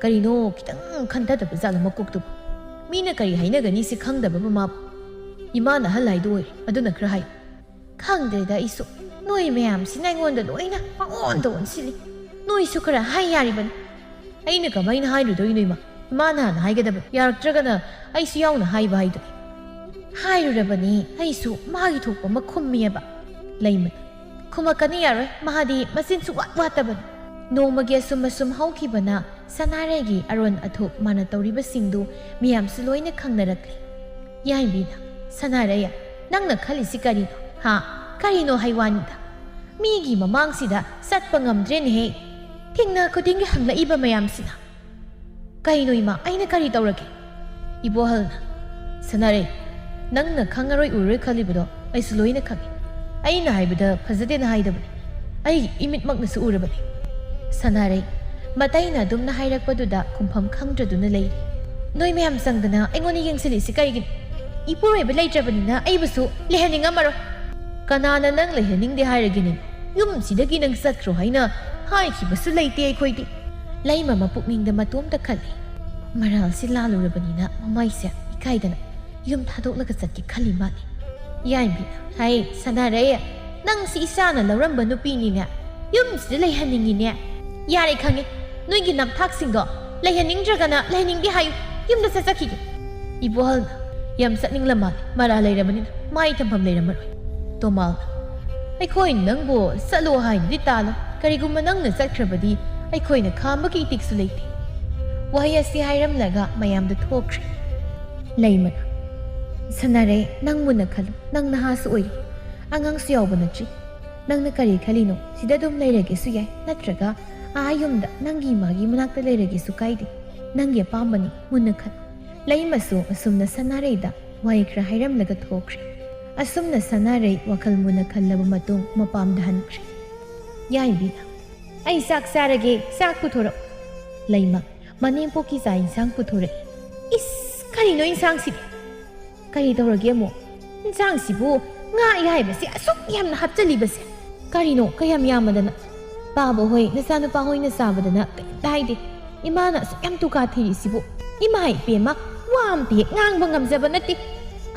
ꯀꯔꯤꯅꯣ ꯈꯤꯇꯪ ꯈꯟꯊꯗꯕ ꯖꯥꯠꯂ ꯃꯀꯣꯛꯇꯨꯕꯨ? ꯃꯤꯅ ꯀꯔꯤ ꯍꯥꯏꯅꯒꯅꯤ ꯁꯤ ꯈꯪꯗꯕ ꯃꯃꯥꯕꯨ? ꯏꯃꯥꯅ ꯑꯍꯜ ꯍꯥꯏꯗꯣ ꯑꯣꯏꯔꯦ, ꯑꯗꯨꯅ ꯈꯔ ꯍꯥꯏ꯫" "ꯈꯪꯗ꯭ꯔꯦꯗ ꯑꯩꯁꯨ, ꯅꯣꯏ ꯃꯌꯥꯝꯁꯤꯅ ꯑꯩꯉꯣꯟꯗ ꯂꯣꯏꯅ ꯄꯪꯑꯣꯟꯗ ꯑꯣꯟꯁꯤꯜꯂꯤ꯫ ꯅꯣꯏꯁꯨ ꯈꯔ ꯍꯥꯏ ꯌꯥꯔꯤꯕꯅꯤ꯫" "ꯑꯩꯅ ꯀꯃꯥꯏꯅ ꯍꯥꯏꯔꯨꯗꯣꯏꯅꯣ ꯏꯃꯥ? ꯏꯃꯥꯅ ꯍꯥꯟꯅ ꯍꯥꯏꯒꯗꯕꯅꯤ꯫ ꯌꯥꯔꯛꯇ꯭ꯔꯒꯅ ꯑꯩꯁꯨ ꯌꯥꯎꯅ ꯍꯥꯏꯕ ꯍꯥꯏꯗꯨꯅꯤ꯫" "ꯍꯥꯏꯔꯨꯔꯕꯅꯤ ꯑꯩꯁꯨ, ꯃꯥꯒꯤ ꯊꯣꯛꯄ ꯑꯃ ꯈꯨꯝꯃꯦꯕ꯫" ꯂꯩꯃ, "ꯈꯨꯝꯃꯛꯀꯅꯤ, ꯌꯥꯔꯣꯏ, ꯃꯥꯗꯤ ꯃꯆꯤꯟ ꯁꯨꯛꯋꯥꯠ ꯋꯥꯠꯇꯕꯅꯤ꯫" ꯅꯣꯡꯃꯒꯤ ꯑꯁꯨꯝ ꯑꯁꯨꯝ ꯍꯧꯈꯤꯕꯅ ꯁꯅꯥꯔꯩꯒꯤ ꯑꯔꯣꯟ ꯑꯊꯣꯛ ꯃꯥꯅ ꯇꯧꯔꯤꯕꯁꯤꯡꯗꯨ ꯃꯤꯌꯥꯝꯁꯨ ꯂꯣꯏꯅ ꯈꯪꯅꯔꯛꯂꯦ꯫ ꯌꯥꯏꯕꯤꯅ ꯁꯅꯥꯔꯩ, ꯅꯪꯅ ꯈꯜꯂꯤꯁꯤ ꯀꯔꯤꯅꯣ? ꯍꯥ? ꯀꯔꯤꯅꯣ ꯍꯥꯏ ꯋꯥꯅꯤꯗ? ꯃꯤꯒꯤ ꯃꯃꯥꯡꯁꯤꯗ ꯆꯠꯄ ꯉꯝꯗ꯭ꯔꯦꯅꯦꯍꯦ꯫ ꯊꯦꯡꯅ ꯈꯨꯗꯤꯡꯒꯤ ꯍꯪꯂꯛꯏꯕ ꯃꯌꯥꯝꯁꯤꯅ꯫ ꯀꯩꯅꯣ ꯏꯃꯥ, ꯑꯩꯅ ꯀꯔꯤ ꯇꯧꯔꯒꯦ? ꯏꯕꯣꯍꯜꯅ, ꯁꯅꯥꯔꯩ, ꯅꯪꯅ ꯈꯪꯉꯔꯣꯏ ꯎꯔꯣꯏ ꯈꯜꯂꯤꯕꯗꯣ ꯑꯩꯁꯨ ꯂꯣꯏꯅ ꯈꯪꯉꯤ꯫ ꯑꯩꯅ ꯍꯥꯏꯕꯗ ꯐꯖꯗꯦꯅ ꯍꯥꯏꯗꯕꯅꯤ꯫ ꯑꯩ ꯏꯃꯤꯠꯃꯛꯅꯁꯨ ꯎꯔꯕꯅꯤ꯫ ꯁꯅꯥꯔꯩ, ꯃꯇꯩꯅ ꯑꯗꯨꯝꯅ ꯍꯥꯏꯔꯛꯄꯗꯨꯗ ꯈꯨꯝꯐꯝ ꯈꯪꯗ꯭ꯔꯗꯨꯅ ꯂꯩꯔꯤ꯫ ꯅꯣꯏ ꯃꯌꯥꯝ ꯆꯪꯗꯅ ꯑꯩꯉꯣꯟꯗ ꯌꯦꯡꯁꯤꯜꯂꯤꯁꯤ ꯀꯔꯤꯒꯤꯅꯣ? ꯏꯄꯨꯔꯣꯏꯕ ꯂꯩꯇ꯭ꯔꯕꯅꯤꯅ ꯑꯩꯕꯨꯁꯨ ꯂꯩꯍꯟꯅꯤꯡꯉꯝꯃꯔꯣꯏ꯫ ꯀꯅꯥꯅ ꯅꯪ ꯂꯩꯍꯟꯅꯤꯡꯗꯦ ꯍꯥꯏꯔꯒꯦꯅꯦ? ꯌꯨꯝꯁꯤꯗꯒꯤ ꯅꯪ ꯆꯠꯈ꯭ꯔꯣ ꯍꯥꯏꯅ ꯍꯥꯏꯈꯤꯕꯁꯨ ꯂꯩꯇꯦ ꯑꯩꯈꯣꯏꯗꯤ꯫ ꯂꯩꯃ ꯃꯄꯨꯛꯅꯤꯡꯗ ꯃꯇꯣꯝꯇ ꯈꯜꯂꯤ꯫ ꯃꯔꯥꯜꯁꯤ ꯂꯥꯜꯂꯨꯔꯕꯅꯤꯅ ꯃꯃꯥꯏꯁꯦ ꯏꯀꯥꯏꯗꯅ ꯌꯨꯝ ꯊꯥꯗꯣꯛꯂꯒ ꯆꯠꯀꯦ ꯈꯜꯂꯤ ꯃꯥꯜꯂꯤ꯫ ꯌꯥꯏꯝꯕꯤꯅ, ꯍꯩ, ꯁꯅꯥꯔꯩ, ꯅꯪꯁꯤ ꯏꯆꯥꯅ ꯂꯧꯔꯝꯕ ꯅꯨꯄꯤꯅꯤꯅꯦ꯫ ꯌꯨꯝꯁꯤꯗ ꯂꯩꯍꯟꯅꯤꯡꯉꯤꯅꯦ꯫ ꯌꯥꯔꯦ, ꯈꯪꯉꯦ꯫ ꯅꯣꯏꯒꯤ ꯅꯝꯊꯥꯛꯁꯤꯡꯗꯣ ꯂꯩꯍꯟꯅꯤꯡꯗ꯭ꯔꯒꯅ ꯂꯩꯍꯟꯅꯤꯡꯗꯦ ꯍꯥꯏꯌꯨ꯫ ꯌꯨꯝꯗ ꯆꯠꯆꯈꯤꯒꯦ꯫ ꯏꯕꯣꯍꯜꯅ, ꯌꯥꯝ ꯆꯠꯅꯤꯡꯂ ꯃꯥꯜꯂꯦ꯫ ꯃꯔꯥ ꯂꯩꯔꯕꯅꯤꯅ ꯃꯥꯏ ꯊꯝꯐꯝ ꯂꯩꯔꯝꯃꯔꯣꯏ꯫ ꯇꯣꯃꯥꯜꯅ, ꯑꯩꯈꯣꯏ ꯅꯪꯕꯨ ꯆꯠꯂꯣ ꯍꯥꯏꯅꯗꯤ ꯇꯥꯜꯂꯣ꯫ ꯀꯔꯤꯒꯨꯝꯕ ꯅꯪꯅ ꯆꯠꯈ꯭ꯔꯕꯗꯤ ꯑꯩꯈꯣꯏꯅ ꯈꯥꯝꯕꯒꯤ ꯏꯇꯤꯛꯁꯨ ꯂꯩꯇꯦ꯫ ꯋꯥꯍꯩ ꯑꯁꯤ ꯍꯥꯏꯔꯝꯂꯒ ꯃꯌꯥꯝꯗ ꯊꯣꯛꯈ꯭ꯔꯦ꯫ ꯂꯩꯃꯅ, ꯁꯅꯥꯔꯩ, ꯅꯪ ꯃꯨꯟꯅ ꯈꯜꯂꯨ꯫ ꯅꯪ ꯅꯍꯥꯁꯨ ꯑꯣꯏꯔꯤ꯫ ꯑꯉꯥꯡꯁꯨ ꯌꯥꯎꯕ ꯅꯠꯇ꯭ꯔꯤ꯫ ꯅꯪꯅ ꯀꯔꯤ ꯈꯜꯂꯤꯅꯣ? ꯁꯤꯗ ꯑꯗꯨꯝ ꯂꯩꯔꯒꯦꯁꯨ ꯌꯥꯏ, ꯅꯠꯇ꯭ꯔꯒ ꯑꯥ ꯌꯨꯝꯗ ꯅꯪꯒꯤ ꯏꯃꯥꯒꯤ ꯃꯅꯥꯛꯇ ꯂꯩꯔꯒꯦꯁꯨ ꯀꯥꯏꯗꯦ꯫ ꯅꯪꯒꯤ ꯑꯄꯥꯝꯕꯅꯤ, ꯃꯨꯟꯅ ꯈꯜꯂꯨ꯫ ꯂꯩꯃꯁꯨ ꯑꯁꯨꯝꯅ ꯁꯅꯥꯔꯩꯗ ꯋꯥꯍꯩ ꯈꯔ ꯍꯥꯏꯔꯝꯂꯒ ꯊꯣꯛꯈ꯭ꯔꯦ꯫ ꯑꯁꯨꯝꯅ ꯁꯅꯥꯔꯩ ꯋꯥꯈꯜ ꯃꯨꯟꯅ ꯈꯜꯂꯕ ꯃꯇꯨꯡ ꯃꯄꯥꯝꯗ ꯍꯟꯈ꯭ꯔꯦ꯫ ꯌꯥꯏꯕꯤꯅ, ꯑꯩ ꯆꯥꯛ ꯆꯥꯔꯒꯦ, ꯆꯥꯛ ꯄꯨꯊꯣꯔꯛꯎ꯫ ꯂꯩꯃ, ꯃꯅꯦꯝꯄꯣꯛꯀꯤ ꯆꯥꯛ ꯏꯟꯁꯥꯡ ꯄꯨꯊꯣꯔꯛꯏ꯫ ꯏꯁ, ꯀꯔꯤꯅꯣ ꯏꯟꯁꯥꯡꯁꯤꯗꯤ? ꯀꯔꯤ ꯇꯧꯔꯒꯦ ꯑꯃꯨꯛ? ꯏꯟꯁꯥꯡꯁꯤꯕꯨ ꯉꯥ ꯑꯌꯥꯏꯕꯁꯦ ꯑꯁꯨꯛ ꯌꯥꯝꯅ ꯍꯥꯞꯆꯜꯂꯤꯕꯁꯦ? ꯀꯔꯤꯅꯣ ꯀꯌꯥꯝ ꯌꯥꯝꯃꯗꯅ? ꯄꯥꯕ ꯍꯣꯏ, ꯅꯆꯥꯅꯨꯄꯥ ꯍꯣꯏꯅ ꯆꯥꯕꯗꯅ ꯀꯔꯤꯝꯇ ꯍꯥꯏꯗꯦ꯫ ꯏꯃꯥꯅ ꯑꯁꯨꯛ ꯌꯥꯝ ꯇꯨꯀꯥ ꯊꯤꯔꯤꯁꯤꯕꯨ? ꯏꯃꯥ ꯏꯕꯦꯝꯃ, ꯋꯥ ꯑꯝꯇ ꯍꯦꯛ ꯉꯥꯡꯕ ꯉꯝꯖꯕ ꯅꯠꯇꯦ꯫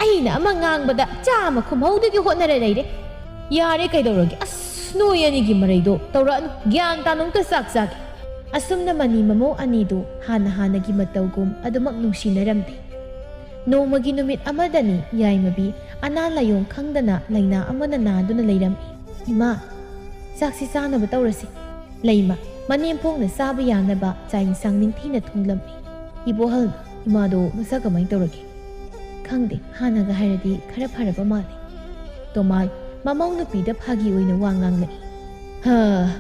ꯑꯩꯅ ꯑꯃ ꯉꯥꯡꯕꯗ ꯆꯥꯝꯃ ꯈꯨꯝꯍꯧꯗꯒꯤ ꯍꯣꯠꯅꯔ ꯂꯩꯔꯦ꯫ ꯌꯥꯔꯦ, ꯀꯩꯗꯧꯔꯒꯦ? ꯑꯁ, ꯅꯣꯏ ꯑꯅꯤꯒꯤ ꯃꯔꯩꯗꯣ ꯇꯧꯔꯛꯑꯅꯨ꯫ ꯒ꯭ꯌꯥꯟ ꯇꯥꯅ ꯑꯃꯨꯛꯇ ꯆꯥꯛ ꯆꯥꯒꯦ꯫ ꯑꯁꯨꯝꯅ ꯃꯅꯤ ꯃꯃꯧ ꯑꯅꯤꯗꯨ ꯍꯥꯟꯅ ꯍꯥꯟꯅꯒꯤ ꯃꯇꯧꯒꯨꯝ ꯑꯗꯨꯃꯛ ꯅꯨꯡꯁꯤꯅꯔꯝꯗꯦ꯫ ꯅꯣꯡꯃꯒꯤ ꯅꯨꯃꯤꯠ ꯑꯃꯗꯅꯤ ꯌꯥꯏꯃꯕꯤ ꯑꯅꯥ ꯂꯥꯏꯌꯣꯡ ꯈꯪꯗꯅ ꯂꯥꯏꯅꯥ ꯑꯃꯅ ꯅꯥꯗꯨꯅ ꯂꯩꯔꯝꯃꯤ꯫ ꯏꯃꯥ, ꯆꯥꯛꯁꯤ ꯆꯥꯅꯕ ꯇꯧꯔꯁꯤ꯫ ꯂꯩꯃ, ꯃꯅꯦꯝꯄꯣꯛꯅ ꯆꯥꯕ ꯌꯥꯅꯕ ꯆꯥꯛ ꯏꯟꯁꯥꯡ ꯅꯤꯡꯊꯤꯅ ꯊꯣꯡꯂꯝꯃꯤ꯫ ꯏꯕꯣꯍꯜꯅ, ꯏꯃꯥꯗꯣ ꯃꯁꯥ ꯀꯃꯥꯏꯅ ꯇꯧꯔꯒꯦ? "ꯈꯪꯗꯦ, ꯍꯥꯟꯅꯒ ꯍꯥꯏꯔꯗꯤ ꯈꯔ ꯐꯔꯕ ꯃꯥꯜꯂꯦ꯫" ꯇꯣꯃꯥꯜ ꯃꯃꯧ ꯅꯨꯄꯤꯗ ꯐꯥꯒꯤ ꯑꯣꯏꯅ ꯋꯥ ꯉꯥꯡꯂꯛꯏ꯫ "ꯍꯥ,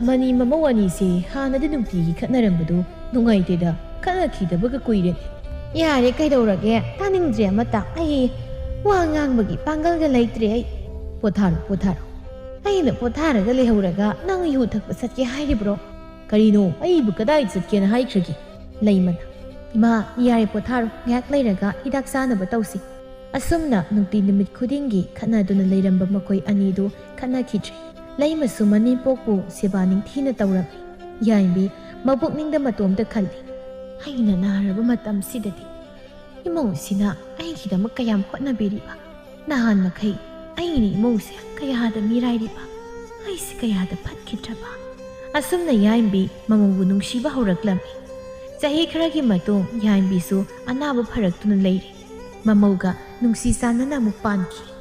ꯃꯅꯤ ꯃꯃꯧ ꯑꯅꯤꯁꯦ ꯍꯥꯟꯅꯗꯤ ꯅꯨꯡꯇꯤꯒꯤ ꯈꯠꯅꯔꯝꯕꯗꯨ ꯅꯨꯡꯉꯥꯏꯇꯦꯗ, ꯈꯠꯅꯈꯤꯗꯕꯒ ꯀꯨꯏꯔꯦ꯫" "ꯌꯥꯔꯦ, ꯀꯩꯗꯧꯔꯒꯦ? ꯇꯥꯅꯤꯡꯗ꯭ꯔꯦ ꯑꯃꯇ꯫ ꯑꯩ ꯋꯥ ꯉꯥꯡꯕꯒꯤ ꯄꯥꯡꯒꯜꯒ ꯂꯩꯇ꯭ꯔꯦ ꯑꯩ꯫" "ꯄꯣꯊꯥꯔꯣ, ꯄꯣꯊꯥꯔꯣ꯫ ꯑꯩꯅ ꯄꯣꯊꯥꯔꯒ ꯂꯩꯍꯧꯔꯒ ꯅꯪ ꯌꯨ ꯊꯛꯄ ꯆꯠꯀꯦ ꯍꯥꯏꯔꯤꯕ꯭ꯔꯣ?" "ꯀꯔꯤꯅꯣ? ꯑꯩꯕꯨ ꯀꯗꯥꯏ ꯆꯠꯀꯦꯅ ꯍꯥꯏꯈ꯭ꯔꯒꯦ?" ꯂꯩꯃꯅ, "ꯏꯃꯥ, ꯌꯥꯔꯦ, ꯄꯣꯊꯥꯔꯣ꯫ ꯉꯥꯏꯍꯥꯛ ꯂꯩꯔꯒ ꯍꯤꯗꯥꯛ ꯆꯥꯅꯕ ꯇꯧꯁꯤ꯫" ꯑꯁꯨꯝꯅ ꯅꯨꯡꯇꯤ ꯅꯨꯃꯤꯠ ꯈꯨꯗꯤꯡꯒꯤ ꯈꯠꯅꯗꯨꯅ ꯂꯩꯔꯝꯕ ꯃꯈꯣꯏ ꯑꯅꯤꯗꯨ ꯈꯠꯅꯈꯤꯗ꯭ꯔꯦ꯫ ꯂꯩꯃꯁꯨ ꯃꯅꯦꯝꯄꯣꯛꯄꯨ ꯁꯦꯕꯥ ꯅꯤꯡꯊꯤꯅ ꯇꯧꯔꯝꯃꯤ꯫ ꯌꯥꯏꯝꯕꯤ ꯃꯕꯨꯛꯅꯤꯡꯗ ꯃꯇꯣꯝꯇ ꯈꯜꯂꯤ, "ꯑꯩꯅ ꯅꯥꯔꯕ ꯃꯇꯝꯁꯤꯗꯗꯤ ꯏꯃꯧꯁꯤꯅ ꯑꯩꯒꯤꯗꯃꯛ ꯀꯌꯥꯝ ꯍꯣꯠꯅꯕꯤꯔꯤꯕ? ꯅꯍꯥꯟ ꯃꯈꯩ ꯑꯩꯅ ꯏꯃꯧꯁꯦ ꯀꯌꯥꯗ ꯃꯤꯔꯥꯏꯔꯤꯕ? ꯑꯩꯁꯦ ꯀꯌꯥꯗ ꯐꯠꯈꯤꯗ꯭ꯔꯕ?" ꯑꯁꯨꯝꯅ ꯌꯥꯏꯝꯕꯤ ꯃꯃꯧꯕꯨ ꯅꯨꯡꯁꯤꯕ ꯍꯧꯔꯛꯂꯝꯃꯤ꯫ ꯆꯍꯤ ꯈꯔꯒꯤ ꯃꯇꯨꯡ ꯌꯥꯏꯝꯕꯤꯁꯨ ꯑꯅꯥꯕ ꯐꯔꯛꯇꯨꯅ ꯂꯩꯔꯦ꯫ ꯃꯃꯧꯒ ꯅꯨꯡꯁꯤ ꯆꯥꯟꯅꯅ ꯑꯃꯨꯛ ꯄꯥꯟꯈꯤ꯫